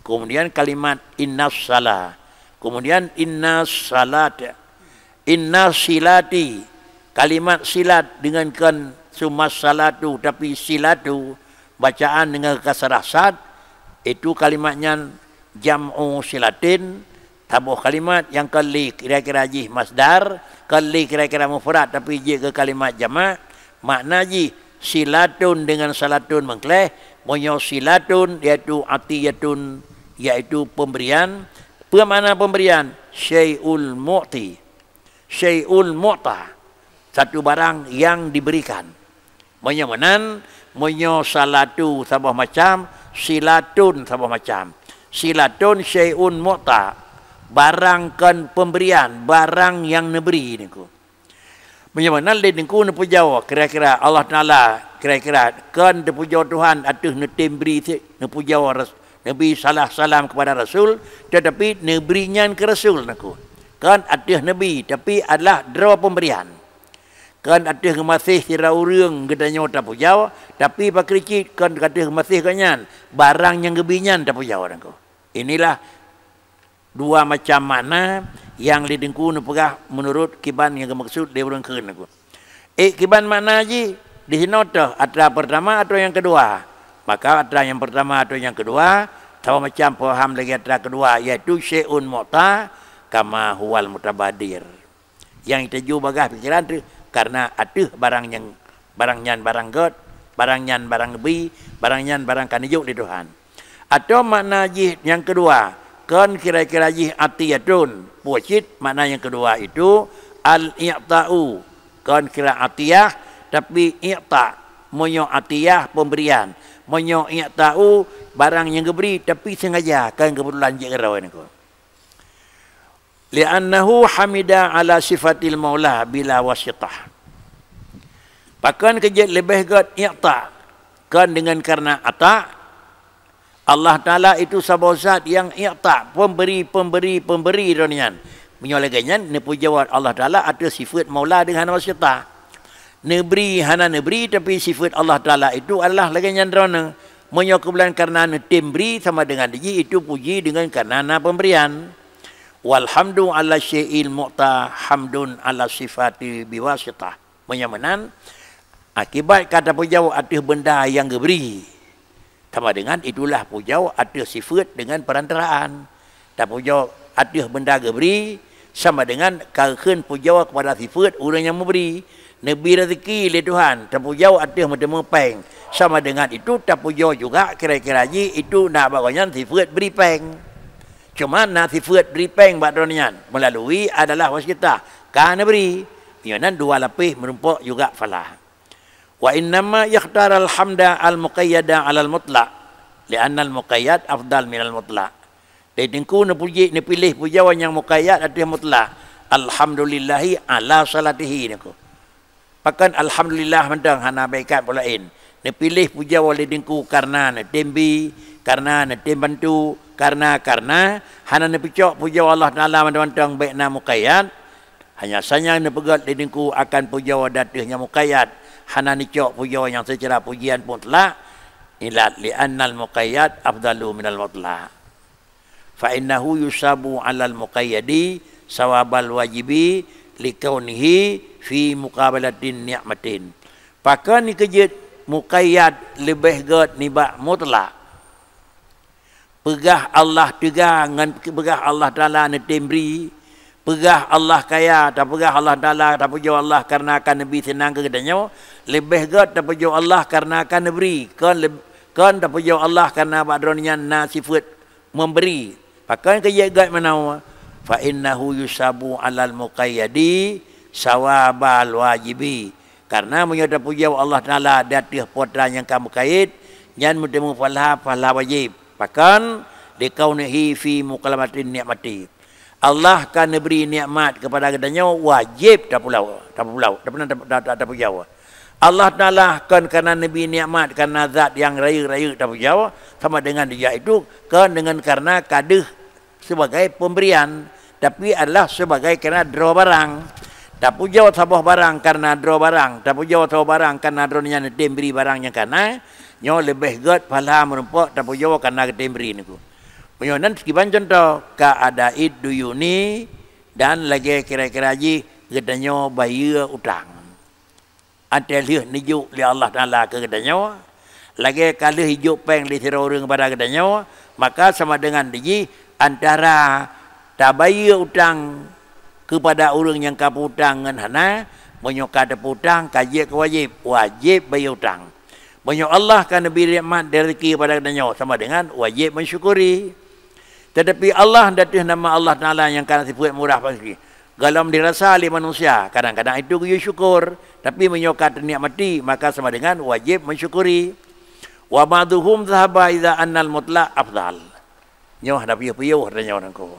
Kemudian kalimat inna sala. Kemudian inna salat. Inna silati. Kalimat silat dengan kan summa salatu, tapi silatu, bacaan dengan kasrah sad, itu kalimat nyan jam'u silatin, saboh kalimat nyang kon lé kira-kira jih masdar, kon lé kira-kira mufrad tapi jeuet keu kalimat jamak, makna jih silatun dengan salatun meukleh, meunyoe silatun yaitu atiyatun, yaitu pemberian. Peue makna pemberian? Syai'ul mu'ti. Syai'ul mu'ta. Satu barang yang diberikan. Meunyoe meunan, meunyoe salatu saboh macam, silatun saboh macam. Silatun syai'un mu'ta, barang kon pemberian, barang nyang neubri nangku. Meunyoe meunan lé nangku neupujoe, kira-kira Allah Taala, kira-kira kon teupujoe Tuhan ateueh neutem bri si-, neupujoe ras-, neubri salah salam kepada Rasul, tetapi neubri nyan keu Rasul nangku. Kon ateueh neubri, tapi adalah droe pemberian. Kon ateueh geumaséh sidroe ureuëng geutanyoe tapujoe, tapi pakri cit kon ateueh geumaséh gobnyan, barang nyang geubri nyan tapujoe nangku. Inilah dua macam makna nyang lé nangku neupeugah meunurot kiban nyang geumeukeusut lé ureuëng kheun nangku. Eh, kiban makna jih, di sinoe teuh atra pertama atau nyang keudua. Maka atra nyang pertama atau nyang keudua, saboh macam paham lagée atra keudua, yaitu syai'un mu'ta kama huwal mutabadir. Nyang teuju bagaih pikiran teuh karena ateueh barang nyang, barang nyan barang gét, barang nyan barang geubri, barang nyan barang ka neujok lé Tuhan. Atau makna jih nyang keudua, kon kira-kira jih atiyatun. Peue cit makna nyang keudua itu, al-i'ta'u. Kon kira atiyah, tapi i'ta'. Meunyoe atiyah, pemberian. Meunyoe i'ta'u, barang nyang geubri, tapi sengaja kon keubeutulan jeuet keudroe nangku. Li'annahu hamida ala sifatil maula bila wasitah. Pakon keu jeuet leubeh gét i'ta', kon deungon kareuna ata', Allah Taala itu saboh zat nyang i'ta', pemberi, pemberi, pemberi droeneuh nyan. Meunyoe lagée nyan, neupujoe Allah Taala ateueh sifeuet maula deungon hana wasitah. Neubri hana neubri, tapi sifeuet Allah Taala itu adalah lagée nyan droeneuh. Meunyoe keubeulan kareuna neutem bri sama deungon jih itu puji deungon kareuna na pemberian. Walhamdu ala syai'il mu'ta hamdun ala sifati biwasitah. Meunyoe meunan, akibat ka tapujoe ateueh beunda nyang geubri, sama deungon itulah pujoe ateueh sifeuet deungon perantaraan. Tapujoe ateueh beunda geubri, sama deungon ka kheun pujoe keupada sifeuet ureuëng nyang meubri. Neubri raseuki lé Tuhan, tapujoe ateueh meuteumé péng. Sama deungon itu tapujoe juga kira-kira jih itu na bak gobnyan sifeuet bri péng. Cuma na sifeuet bri péng bak droeneuh nyan, meulalu adalah wasitah, ka neubri. Nyoe nan dua lapéh meurumpok juga falah. Wa innama yakhtaral hamda al-muqayyada alal mutlaq, li'annal muqayyad afdal minal mutlaq. Lé Teungku neupuji, neupiléh pujoe nyang muqayyad ateueh mutlak. Alhamdulillahi ala salatihi nangku. Pakon alhamdulillah mantong hana bak ikat peue laén. Neupiléh pujoe lé Teungku kareuna neutem bri, kareuna neutem bantu, kareuna, kareuna hana neupeucok pujoe Allah Taala mantong-mantong bak na muqayyad. Hanya saja neupeugét lé Teungku akan pujoe ateueh nyang muqayyad, hana neucok pujoe nyang seucara pujian mutlak, ilat li'annal muqayyad afdalu minal mutlak. Fa innahu yusabu 'alal muqayyadi sawabal wajibi likaunihi fi muqabalatin ni'matin. Pakon keu jeuet muqayyad leubeh gét nibak mutlak? Peugah Allah teuga ngon peugah Allah Taala neutem bri, peugah Allah kaya, tapeugah Allah Taala, tapujoe Allah kareuna ka neubri seunang keu geutanyoe, leubeh gét tapujoe Allah kareuna ka neubri, kon leub-, kon tapujoe Allah kareuna bak droeneuh nyan na sifeuet memberi. Pakon keu jeuet gét meunoe? Fa innahu yusabu 'alal muqayyadi sawabal wajibi. Karena meunyoe tapujoe Allah Taala di ateueh peue nyang ka meukayét, nyan meuteumé pahala, pahala wajéb. Pakon? Likaunihi fi muqalamatin nikmati. Allah ka neubri nikmat keupada geutanyoe, wajéb tapujoe, tapujoe, tapujoe, tapujoe. Allah Taala kon kana neubri nikmat kana zat nyang rayeuk-rayeuk tapujoe, sama dengan dijak itu kon deungon karena ka deuh sebagai pemberian, tapi adalah sebagai karena droe barang. Tapujoe saboh barang karena droe barang, tapujoe saboh barang karena droe nyan neutem bri barang nyang kana, nyoe leubeh gét pahala meurumpok tapujoe karena geutem bri niko. Meunyoe nan sikiban cuntoh, ka ada id duyuni dan lagée kira-kira jih geutanyoe bayeue utang. Watée lheueh neujok lé Allah Taala keu geutanyoe, lagée ka lheueh jijok péng lé sidroe ureuëng bak geutanyoe, maka sama dengan dijih antara tabayeue utang keupada ureuëng nyang ka peu-utang ngon hana, meunyoe ka teupeu-utang ka jeuet keu wajéb, wajéb bayeue utang. Meunyoe Allah ka neubri nikmat dan rezeki keupada geutanyoe, sama dengan wajéb meusyukuri. Teutapi Allah di ateueh nama Allah Taala nyang kana sifeuet murah pasti, golom dirasa lé manusia, kadang-kadang itu geuyue syukur, tapi meunyoe ka teunikmati, maka sama dengan wajéb meusyukuri. Wa ba'duhum zahaba ila annal mutlaq afdal. Nyoe hana piôh-piôh tanyoe nangko.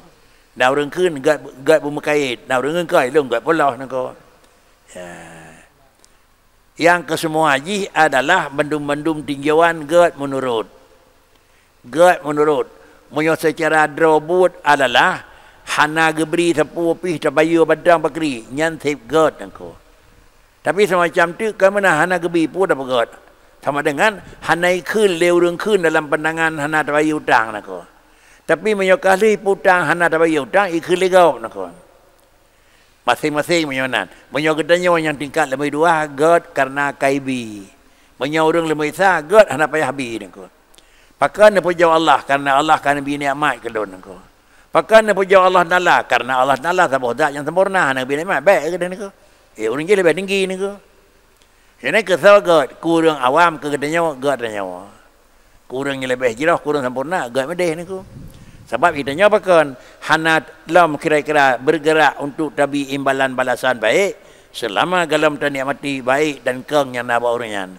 Na ureuëng kheun gét, gét beumeukayét, na ureuëng kheun kai lôn gét puloh nangko. Ya. Nyang keuseumua jih adalah bandum-bandum tinjauan gét meunurot. Gét meunurot. Meunyoe seucara droe buet adalah hana geubri sapeue pih tabayeue bantang pakri, nyan seb gét nangko. Tapi seumacam teuk ka meunan hana geubri peue tapeugét. Sama dengan hana ikheun lé ureuëng kheun dalam pandangan hana tabayeue utang nangko. Tapi meunyoe ka lheueh peu-utang hana tabayeue utang, ikheun lé gob nangko. Maséng-maséng meunyoe nan. Meunyoe geutanyoe nyang tingkat leubeh dua, gét karena ka ibi. Meunyoe ureuëng leubeh sa, gét hana payah bi nangko. Pakon neupujoe Allah, karena Allah ka neubri nikmat keu lôn nangko. Pakon neupujoe Allah Taala, karena Allah Taala saboh zat nyang sempurna, hana geubri nikmat, bék geutanyoe nangko. Eh, ureuëng jih leubeh tinggi nangko. Nyan keuh soe gét, keu ureuëng awam keu geutanyoe gét tanyoe. Keu ureuëng nyang leubeh jroh, keu ureuëng sempurna gét meudeh nangko. Sabab geutanyoe pakon hana lom kira-kira bergerak untuk tabi imbalan balasan baik selama golom tanikmati baik dan kong nyang na bak ureuëng nyan.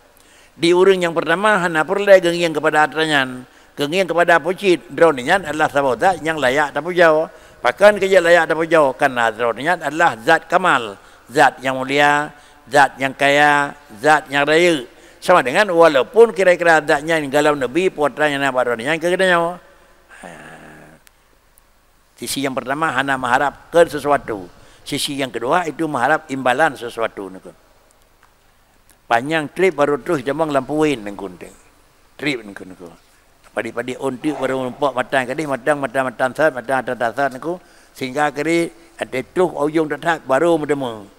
Di ureuëng nyang peurtama hana peureulée geungieng keupada atra nyan, geungieng keupada peue cit, droeneuh nyan adalah saboh zat nyang layak tapujoe. Pakon keu jeuet layak tapujoe? Karena droeneuh nyan adalah zat kamal, zat nyang mulia, zat nyang kaya, zat nyang rayeuk. Sama dengan walaupun kira-kira zat nyan golom neubi peue atra nyang na bak droeneuh nyan keu geutanyoe. Ha. Sisi nyang peurtama hana meuharapkan sesuatu. Sisi nyang keudua itu meuharap imbalan sesuatu nangko. Panyang treb barô troh jitamong lam puwen nangko teuh. Treb nangko, nangko. Padé-padé ôn teuk barô meurumpok matan kadeh, matan, matan, matan sat, matan, matan sat nangko. Sehingga kadeh, watée troh ujong that-that barô meuteumé.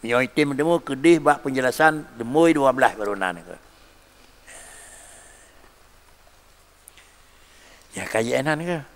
Meunyoe item meuteumé keudeh bak peunjelasan leumoi dua blaih barô na nangko. Ya, ka jeuet nan keuh.